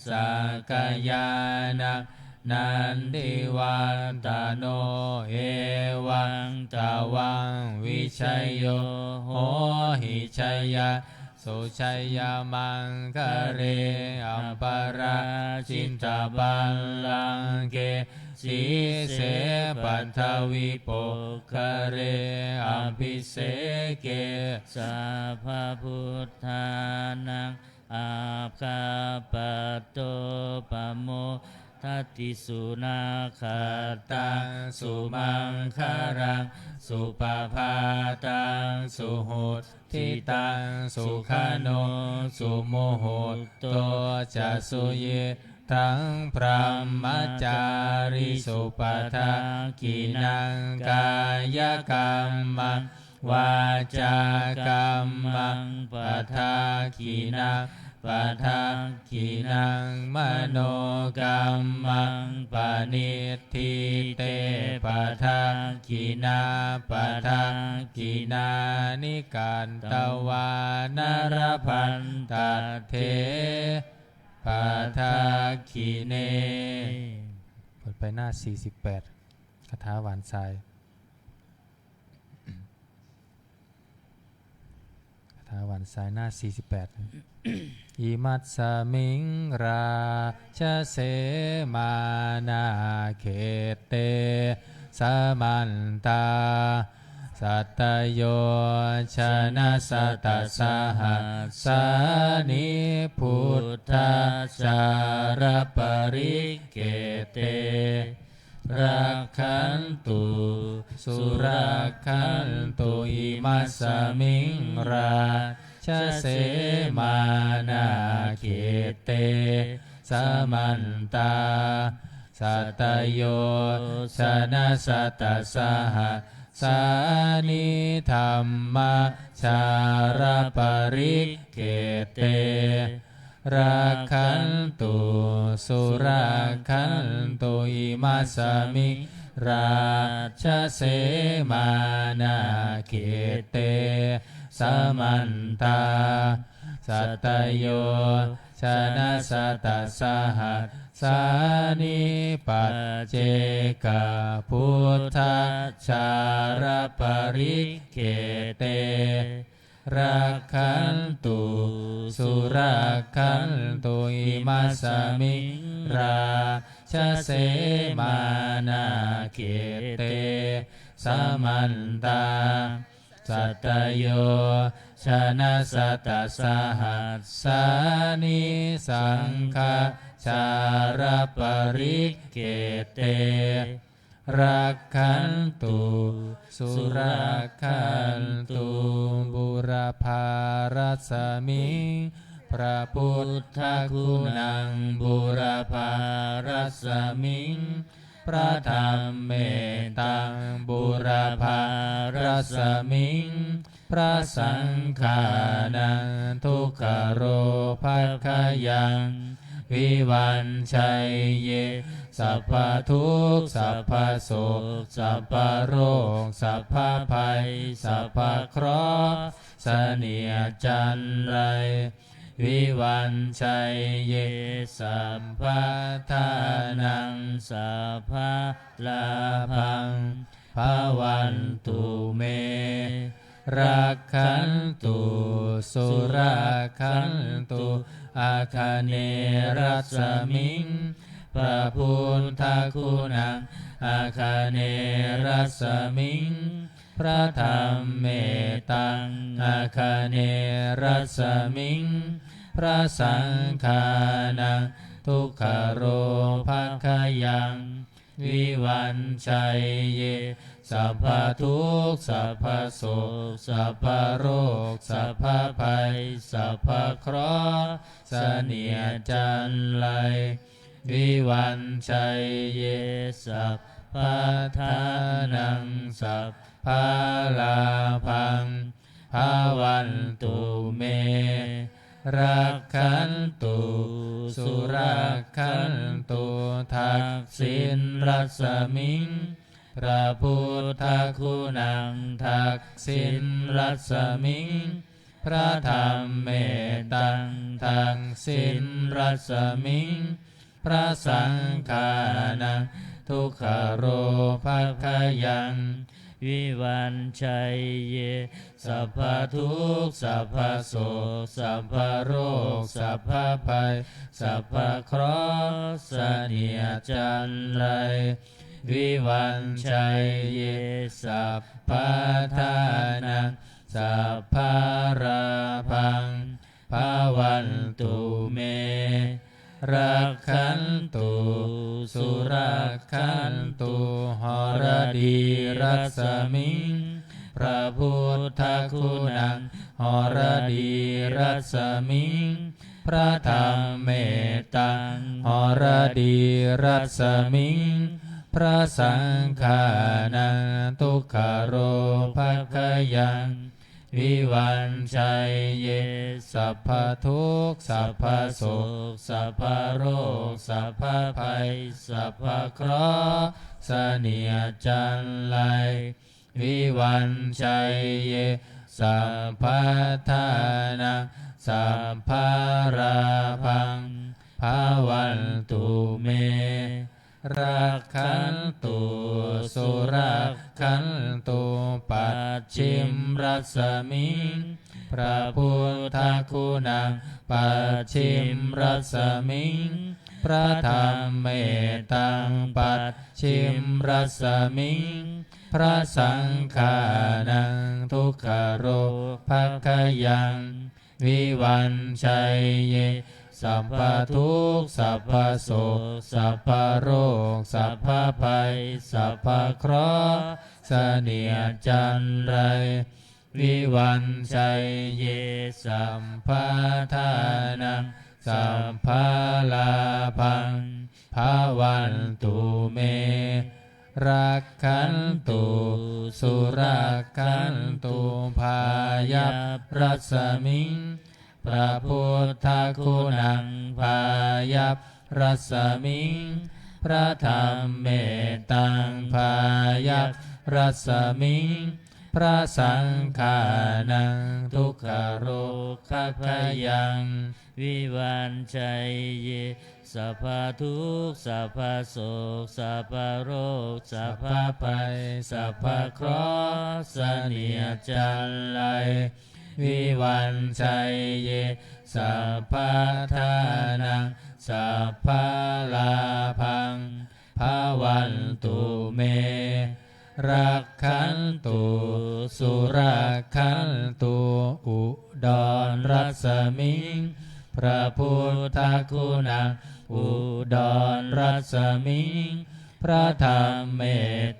sakyānaṃ nandivaḍḍhano evaṃ tvaṃ vijayo hohi jaya su jayamaṅgale aparājitapallaṅke sīse paṭhavipokkhare abhiseke sabbabuddhānaṃ aggappatto pamodati. Sunakkhattaṃ sumaṅgalaṃ supabhātaṃ suhuṭṭhitaṃ sukhaṇo sumuhutto ca suyiṭṭhaṃ brahmacārisu. Padakkhiṇaṃ kāyakammaṃ vācākammaṃ padakkhiṇaṃ padakkhiṇaṃ manokammaṃ paṇidhī te padakkhiṇā padakkhiṇāni katvāna labhantatthe padakkhiṇe. เปิดไปหน้า สี่สิบแปด คาถาหว่านทราย คาถาหว่านทรายหน้า สี่สิบแปด Imasmiṃ rājase māṇākhette samantā satayojanasatasahassāni buddhajālaparikkhette rakkhantu surakkhantu. Imasmiṃ rājase māṇākhette samantā satayojanasatasahassāni dhammajālaparikkhette rakkhantu surakkhantu. Imasmiṃ rājase māṇākhette samantā satayo janasatasahassāni paccekabuddhacāraparikkhette rakkhantu surakkhantu imasmiṃ rājase mānākhette samantā satayojanasatasahassāni saṅghacāraparikkhette rakkhantu surakkhantu. Būrapārasmiṃ phra buddhaguṇaṃ, būrapārasmiṃ phra dhammetaṃ, būrapārasmiṃ phra saṅghānaṃ dukkharogabhayaṃ vivañjaye. Sabbadukkha sabbasoka sabbaroga sabbabhaya sabbakhlū เสนียดจัญไร vivañjaye. Sabbadhanaṃ sabbalābhaṃ bhavantu me, rakkhantu surakkhantu. Āganerasmiṃ phra buddhaguṇaṃ, āganerasmiṃ phra dhammetaṃ, āganerasmiṃ phra saṅghānaṃ dukkharogabhayaṃ vivañjaye. Sabbadukkha sabbasoka sabbaroga sabbabhaya sabbakhlū เสนียดจัญไร vivañjaye. Sabbadhanaṃ sabbalābhaṃ bhavantu me, rakkhantu surakkhantu. Dakkhiṇarasmiṃ phra buddhaguṇaṃ, dakkhiṇarasmiṃ phra dhammetaṃ, dakkhiṇarasmiṃ phra saṅghānaṃ dukkharogabhayaṃ vivañjaye. Sabbadukkha sabbasoka sabbaroga sabbabhaya sabbakhlū เสนียดจัญไร vivañjaye. Sabbadhanaṃ sabbalābhaṃ bhavantu me, rakkhantu surakkhantu. Haradīrasmiṃ phra buddhaguṇaṃ, haradīrasmiṃ phra dhammetaṃ, haradīrasmiṃ phra saṅghānaṃ dukkharogabhayaṃ vivañjaye. Sabbadukkha sabbasoka sabbaroga sabbabhaya sabbakhlū เสนียดจัญไร vivañjaye. Sabbadhanaṃ sabbalābhaṃ bhavantu me, rakkhantu surakkhantu. Pacchimarasmiṃ phra buddhaguṇaṃ, pacchimarasmiṃ phra dhammetaṃ, pacchimarasmiṃ phra saṅghānaṃ dukkharogabhayaṃ vivañjaye. Sabbadukkha sabbasoka sabbaroga sabbabhaya sabbakhlū เสนียดจัญไร vivañjaye. Sabbadhanaṃ sabbalābhaṃ bhavantu me, rakkhantu surakkhantu. Bāyabrasmiṃ phra buddhaguṇaṃ, bāyabrasmiṃ phra dhammetaṃ, bāyabrasmiṃ พระสังฆานัง ทุกขโรคขพยัง vivañjaye สัพพทุกข์ สัพพโศก สัพพโรค สัพพภัย สัพพเคราะห์ เสนียดจัญไร vivañjaye สัพพทานัง สัพพลาภัง bhavantu me rakkhantu surakkhantu. อุดรรัศมิง พระพุทธคุณัง อุดรรัศมิง พระธัมเม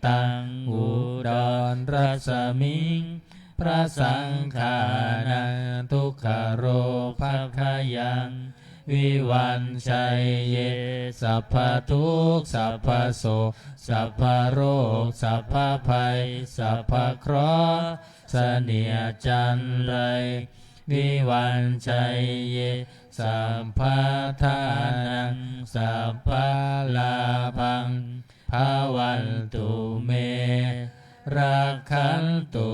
ตัง อุดรรัศมิง พระสังฆานัง ทุกขโรคขพยัง vivañjaye สัพพทุกข์ สัพพโศก สัพพโรค สัพพภัย สัพพเคราะห์ เสนียดจัญไร vivañjaye สัพพทานัง สัพพลาภัง bhavantu me rakkhantu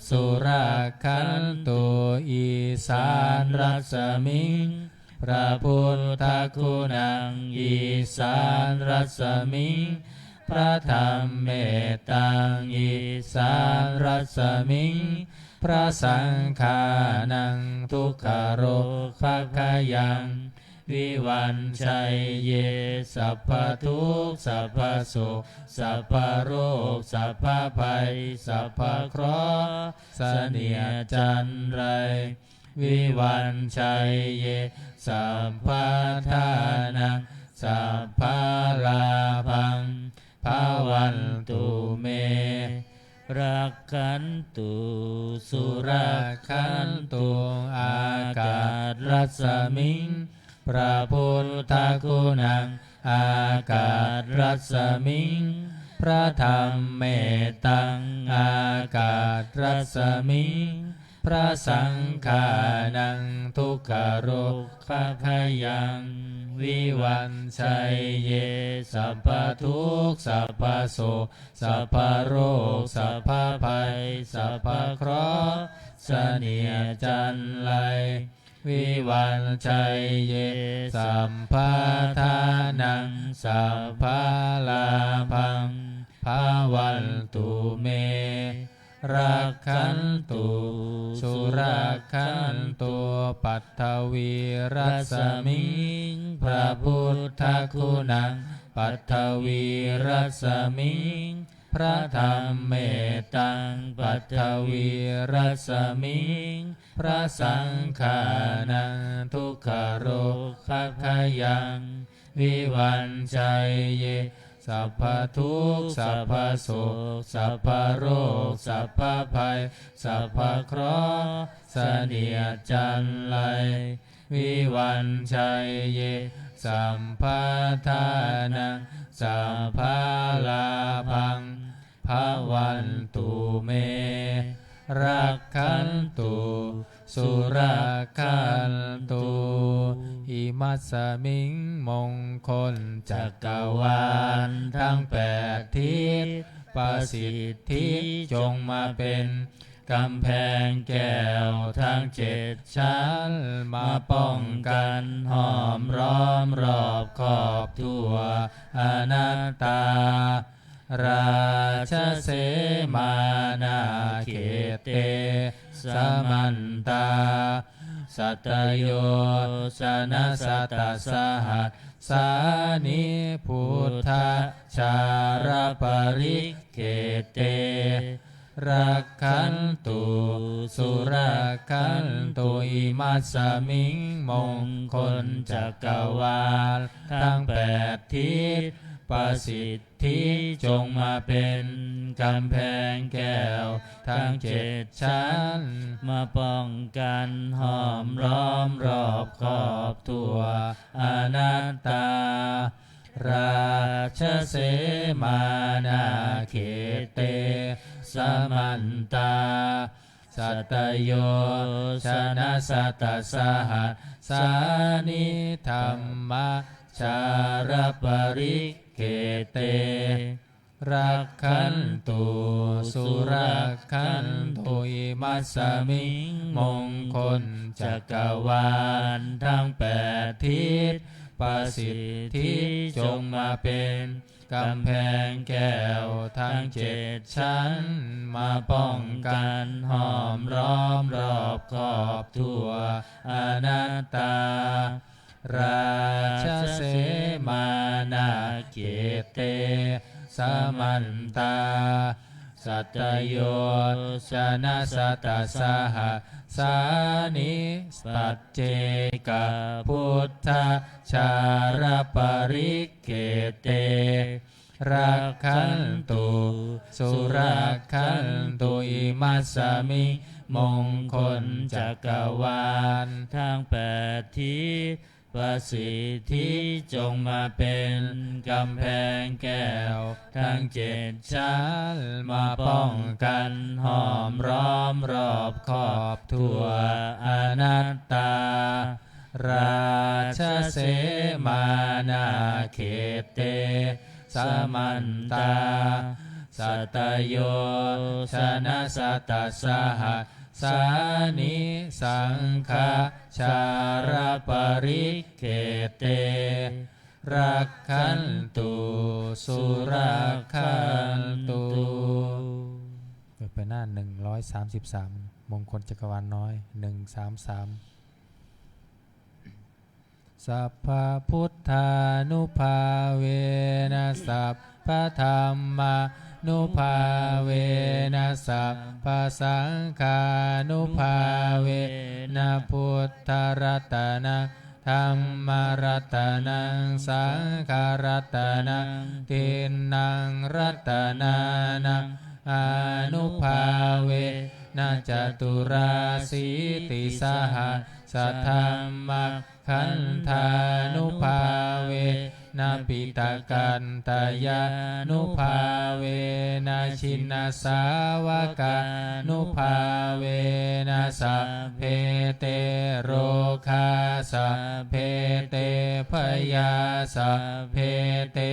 surakkhantu. อีสานรัศมิง พระพุทธคุณัง อีสานรัศมิง พระธัมเมตัง อีสานรัศมิง พระสังฆานัง ทุกขโรคขพยัง vivañjaye สัพพทุกข์ สัพพโศก สัพพโรค สัพพภัย สัพพเคราะห์ เสนียดจัญไร vivañjaye สัพพทานัง สัพพลาภัง bhavantu me rakkhantu surakkhantu. อากาศรัศมิง พระพุทธคุณัง อากาศรัศมิง พระธัมเมตัง อากาศรัศมิง พระสังฆานัง ทุกขโรคขพยัง vivañjaye สัพพทุกข์ สัพพโศก สัพพโรค สัพพภัย สัพพเคราะห์ เสนียดจัญไร vivañjaye สัพพทานัง สัพพลาภัง bhavantu me rakkhantu surakkhantu. ปัทวีรัศมิง พระพุทธคุณัง ปัทวีรัศมิง พระธัมเมตัง ปัทวีรัศมิง พระสังฆานัง ทุกขโรคขพยัง vivañjaye สัพพทุกข์ สัพพโศก สัพพโรค สัพพภัย สัพพเคราะห์ เสนียดจัญไร vivañjaye สัพพทานัง สัพพลาภัง bhavantu me rakkhantu surakkhantu. อิมัสสมิง มงคลจักรวาลทั้งแปดทิศ ประสิทธิจงมาเป็นกำแพงแก้วทั้งเจ็ดชั้น มาป้องกันห้อมล้อมรอบครอบทั่ว อนัตตา Rājasemānā khette samantā satayojanasatasahassāni buddhajālaparikkhette rakkhantu surakkhantu. Imasmiṃ มงคลจักรวาลทั้งแปดทิศ ประสิทธิ ที่จงมาเป็นกำแพงแก้วทั้งเจ็ดชั้น มาป้องกันห้อมล้อมรอบครอบทั่ว อนัตตา Rājasemānā khette samantā satayojanasatasahassāni dhammajālaparikkhette Rakkhantu surakkhantu, imasmiṃ มงคลจักรวาล ทั้งแปดทิศ ประสิทธิจงมาเป็นกำแพงแก้วทั้งเจ็ดชั้น มาป้องกันห้อมล้อมรอบครอบทั่ว Anattā. Rājasemaṇakhette samantā satayojanasatasahassāni, paccekabuddhajālaparikkhette rakkhantu surakkhantu, imasmiṃ มงคลจักรวาล ทั้งแปดทิศ ประสิทธิจงมาเป็นกำแพงแก้วทั้งเจ็ดชั้น มาป้องกันห้อมล้อมรอบครอบทั่ว Anattā. Rājasemaṇakhette samantā satayojanasatasahassāni, saṅghajālaparikkhette rakkhantu surakkhantu. เปิดไปหน้า หนึ่งร้อยสามสิบสาม มงคลจักรวาลน้อย หนึ่งสามสาม Sabbabuddhānubhāvena, sabbadhammānubhāvena, sabbasaṅghānubhāvena, buddharatanaṃ dhammaratanaṃ saṅgharatanaṃ tiṇṇaṃ ratanānaṃ ānubhāvena caturāsītisahassadhammakkhandhānubhāvena piṭakattayānubhāvena jinasāvakānubhāvena sabbe te rogā sabbe te bhayā sabbe te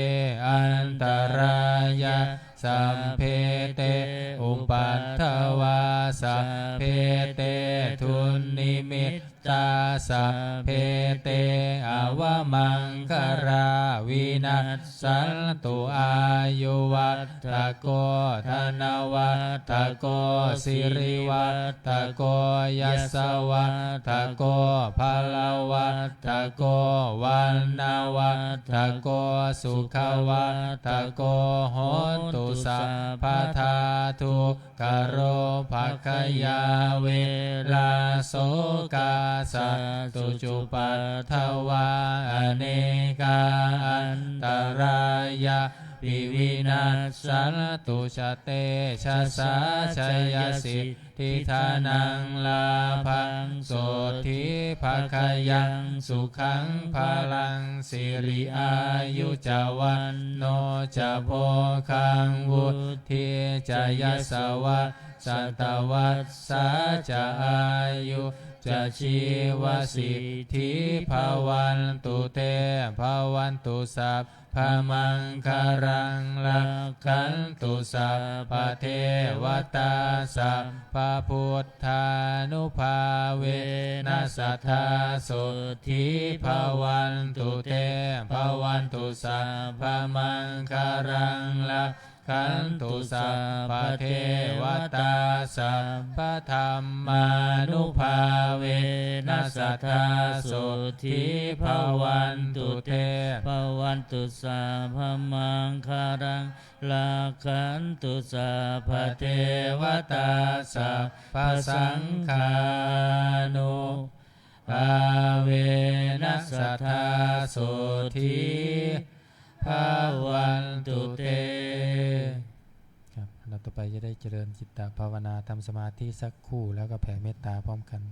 antarāyā sabbe te upaddavā sabbe te dunnimittā sabbe te avamaṅgalā vinassantu. Āyuvaḍḍhako dhanavaḍḍhako sirivaḍḍhako yasavaḍḍhako balavaḍḍhako vaṇṇavaḍḍhako sukhavaḍḍhako hotu sabbadā. Dukkharogabhayā verā sokā sattu cupaddavā anekā antarāyāpi vinassantu ca tejasā. Jayasiddhi dhanaṃ lābhaṃ sotthi bhāgyaṃ sukhaṃ balaṃ siri āyu ca vaṇṇo ca bhogaṃ vuḍḍhī ca yasavā satavassā ca āyū ca jīvasiddhī bhavantu te. Bhavatu sabbamaṅgalaṃ, rakkhantu sabbadevatā, sabbabuddhānubhāvena sadā sotthī bhavantu te. Bhavatu sabbamaṅgalaṃ, rak khantu sabbadevatā, sabbadhammānubhāvena sadā sotthī bhavantu te. Bhavatu sabbamaṅgalaṃ, rakkhantu sabbadevatā, sabbasaṅghānubhāvena sadā sotthī bhavantu te. ครับ อันดับต่อไปจะได้เจริญจิตตภาวนา ทำสมาธิสักครู่ แล้วก็แผ่เมตตาพร้อมกัน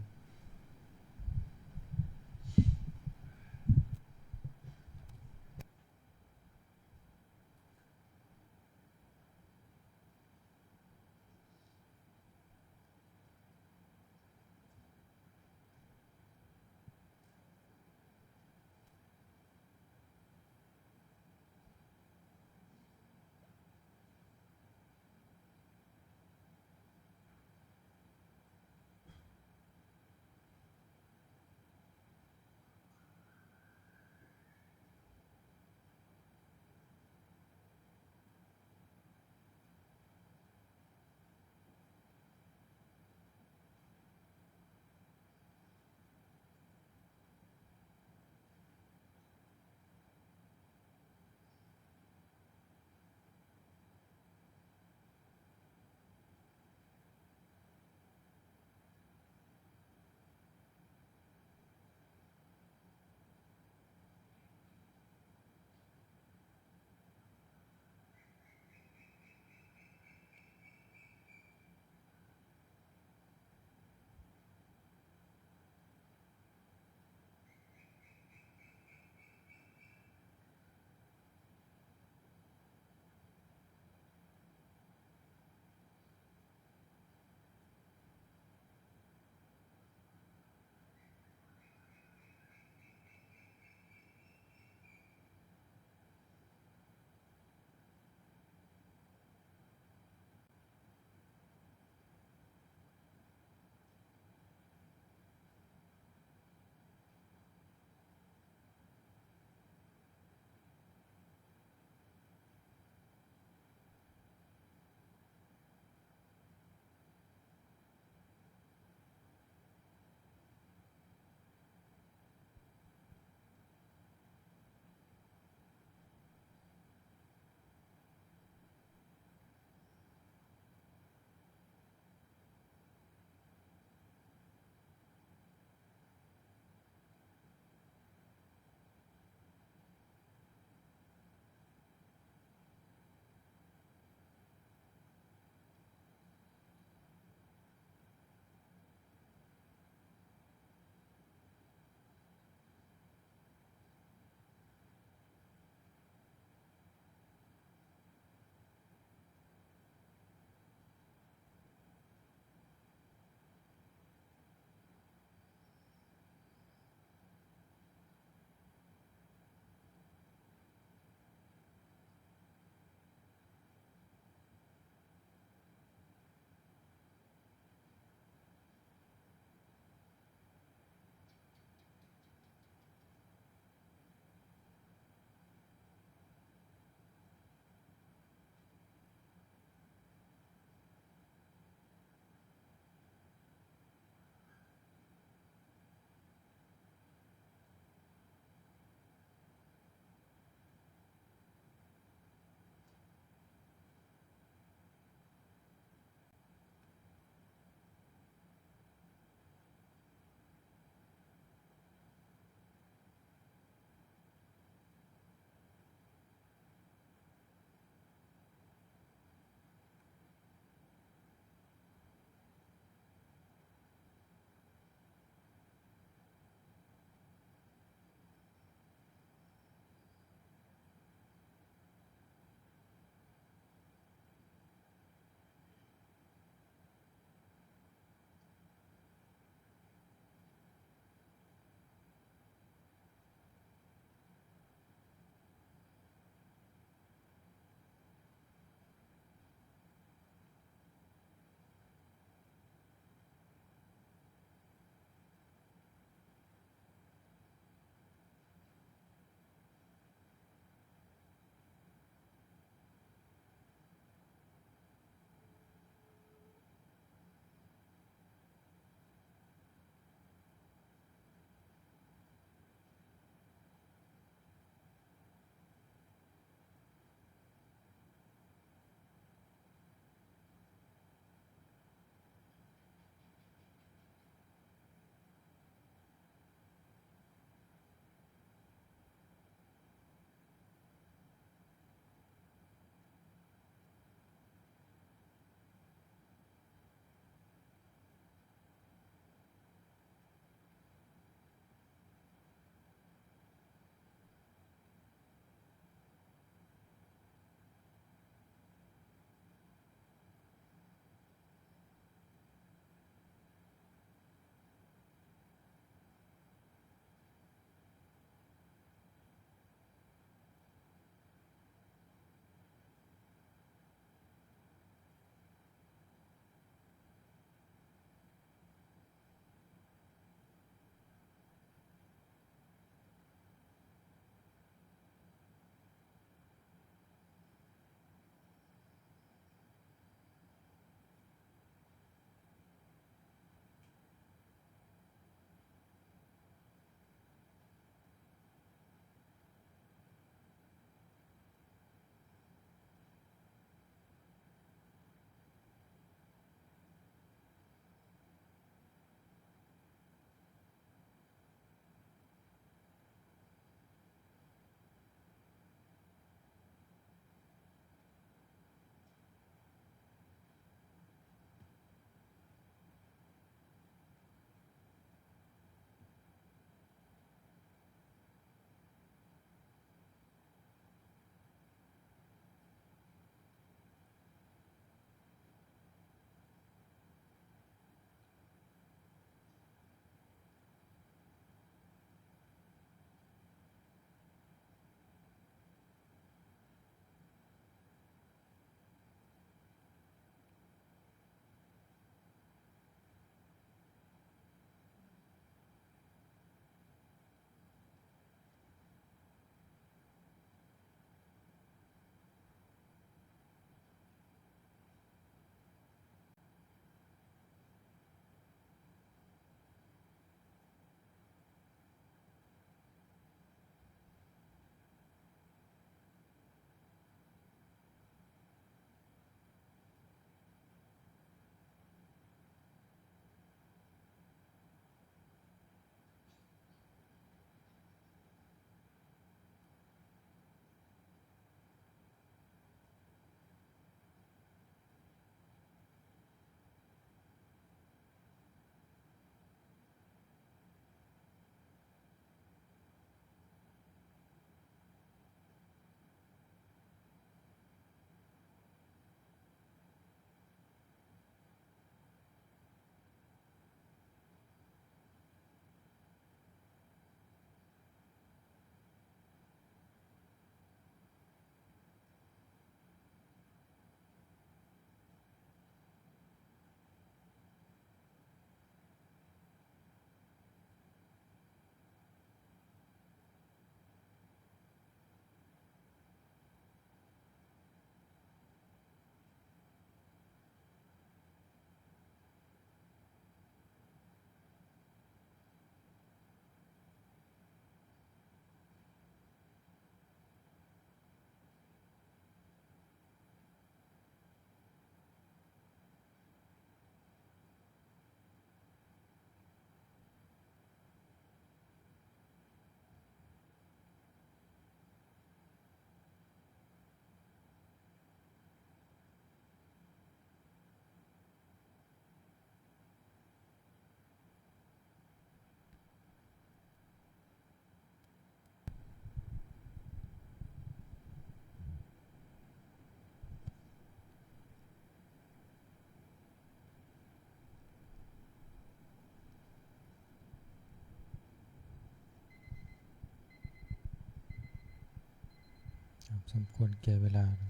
สมควรแก่เวลา ห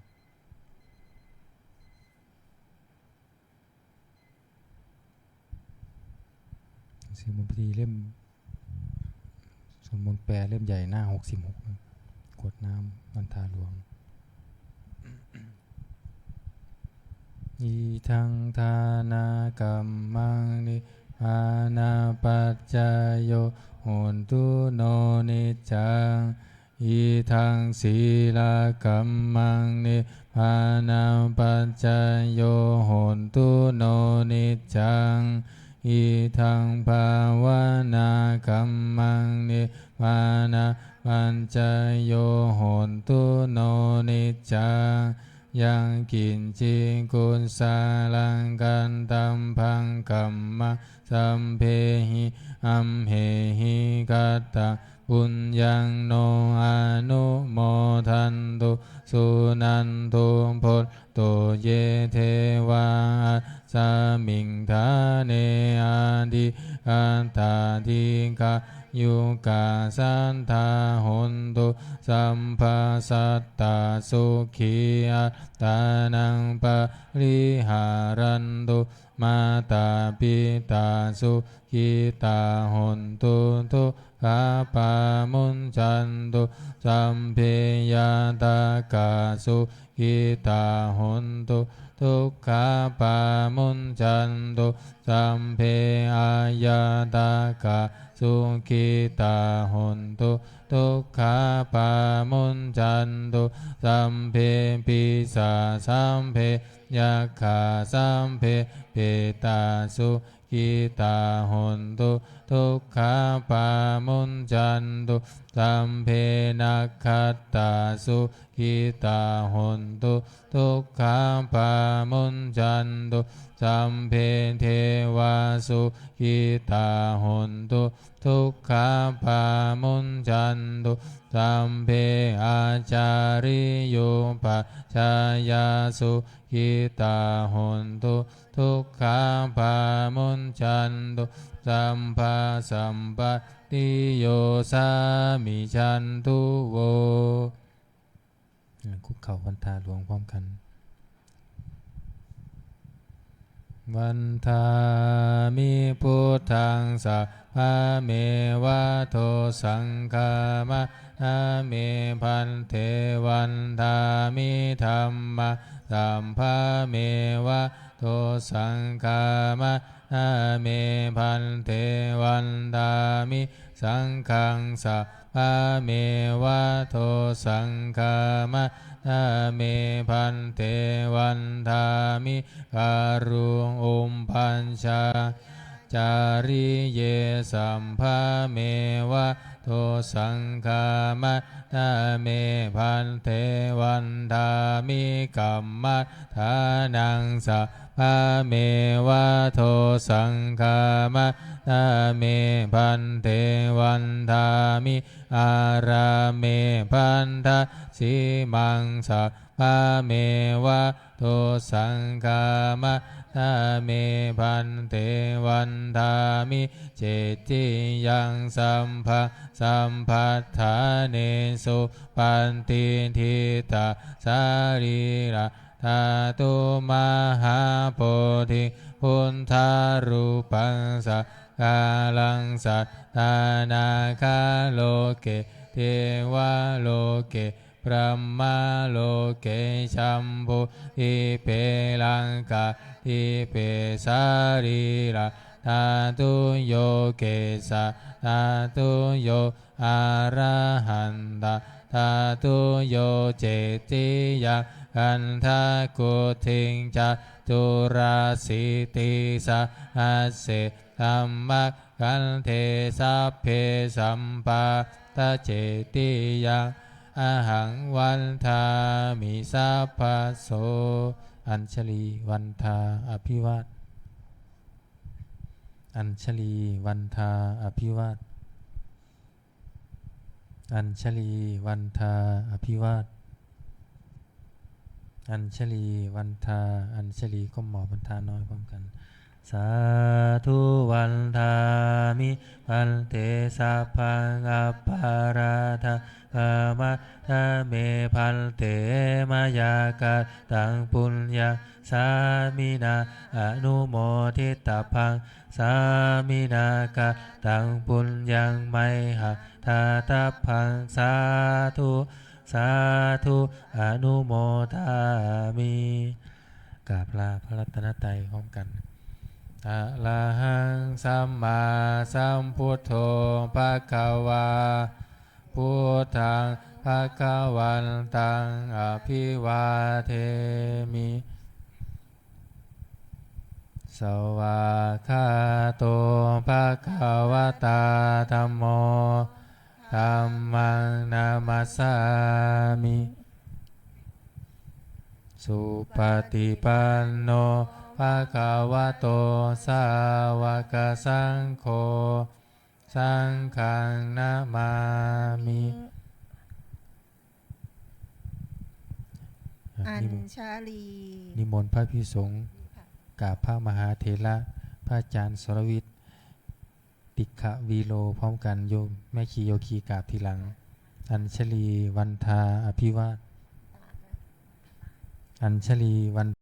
นังสือมนต์พิธีเล่ม สวดมนต์แปลเล่มใหญ่หน้าหกสิบหก กรวดน้ำวันทาหลวง Idaṃ dānakammaṃ nibbānapaccayo hotu no niccaṃ. Idaṃ sīlakammaṃ nibbānapaccayo hotu no niccaṃ. Idaṃ bhāvanākammaṃ nibbānapaccayo hotu no niccaṃ. Yaṃ kiñci kusalaṃ kattabbaṃ kammaṃ sabbehi amhehi kattaṃ puññaṃ no anumodantu suṇantu bhonto ye devā asmiṃ ṭhāne adhigatā dīghāyukā sadā hontu sabbasatthā sukhī attānaṃ pariharantu. Mātā pitā sukhitā hontu dukkhā pamuñcantu. Sabbe ñātakā sukhitā hontu dukkhā pamuñcantu. Sabbe aññātakā sukhitā hontu dukkhā pamuñcantu. Sabbe pisā sabbe yakkhā sabbe petā sukhitā hontu dukkhā pamuñcantu. Sabbe nakkhattā sukhitā hontu dukkhā pamuñcantu. Sabbe devā sukhitā hontu dukkhā pamuñcantu. Sabbe ācariyupajjhāyā sukhitā hontu dukkhā pamuñcantu. Sabbasampattī yo samijjhantu vo. อ่า คุกเข่าวันทาหลวงพร้อมกัน Vandāmi buddhaṃ sabbameva dosaṃ khamatha me bhante. Vandāmi dhammaṃ sabbameva dosaṃ khamatha me bhante. Vandāmi saṅghaṃ sabbameva dosaṃ khamatha me bhante. Vandāmi garuṃ upajjhāyācariye sabbameva dosaṃ khamatha me bhante. Vandāmi kammaṭṭhānaṃ sabbameva dosaṃ khamatha me bhante. Vandāmi ārāme bhaddasīmaṃ sabbameva dosaṃ khamatha me bhante. Vandāmi cetiyaṃ sabbaṃ sabbaṭṭhānesu patiṭṭhitā sarīradhātu mahābodhiṃ buddharūpaṃ sakāraṃ sadā nāgaloke devaloke brahmaloke jambudīpe laṅkādīpe sarīradhātuyo kesadhātuyo arahantaṃ dhātuyo cetiyaṃ gandhakuṭiṃ caturāsītisahassi dhammakkhandhe sabbe sampāda cetiyaṃ ahaṃ vandāmi sabbaso. Añjalī vandā abhivād. Añjalī vandā abhivād. Añjalī vandā abhivād. Añjalī vandā. Añjalī ก้มหมอบ vandā น้อยพร้อมกัน Sādhu vandāmi bhante sabbaṃ aparādhaṃ khamatha me bhante. Mayā kataṃ puññaṃ sāminā anumoditabbaṃ, sāminā kataṃ puññaṃ mayhaṃ dātabbaṃ. Sādhu sādhu anumodāmi. กราบลาพระรัตนตรัยพร้อมกัน Arahaṃ sammāsambuddho bhagavā, buddhaṃ bhagavantaṃ abhivādemi. Svākkhāto bhagavatā dhammo, dhammaṃ namassāmi. Supaṭipanno bhagavato sāvakasaṅgho, saṅghaṃ namāmi. อ่ะ อัญชลี นิมนต์ นิมนต์พระภิกษุสงฆ์ ค่ะ กราบพระมหาเถระ พระอาจารย์สรวิทย์ ติกขวีโร พร้อมกัน โยมแม่ชีโยคีกราบทีหลัง อัญชลีวันทาอภิวาท อัญชลีวัน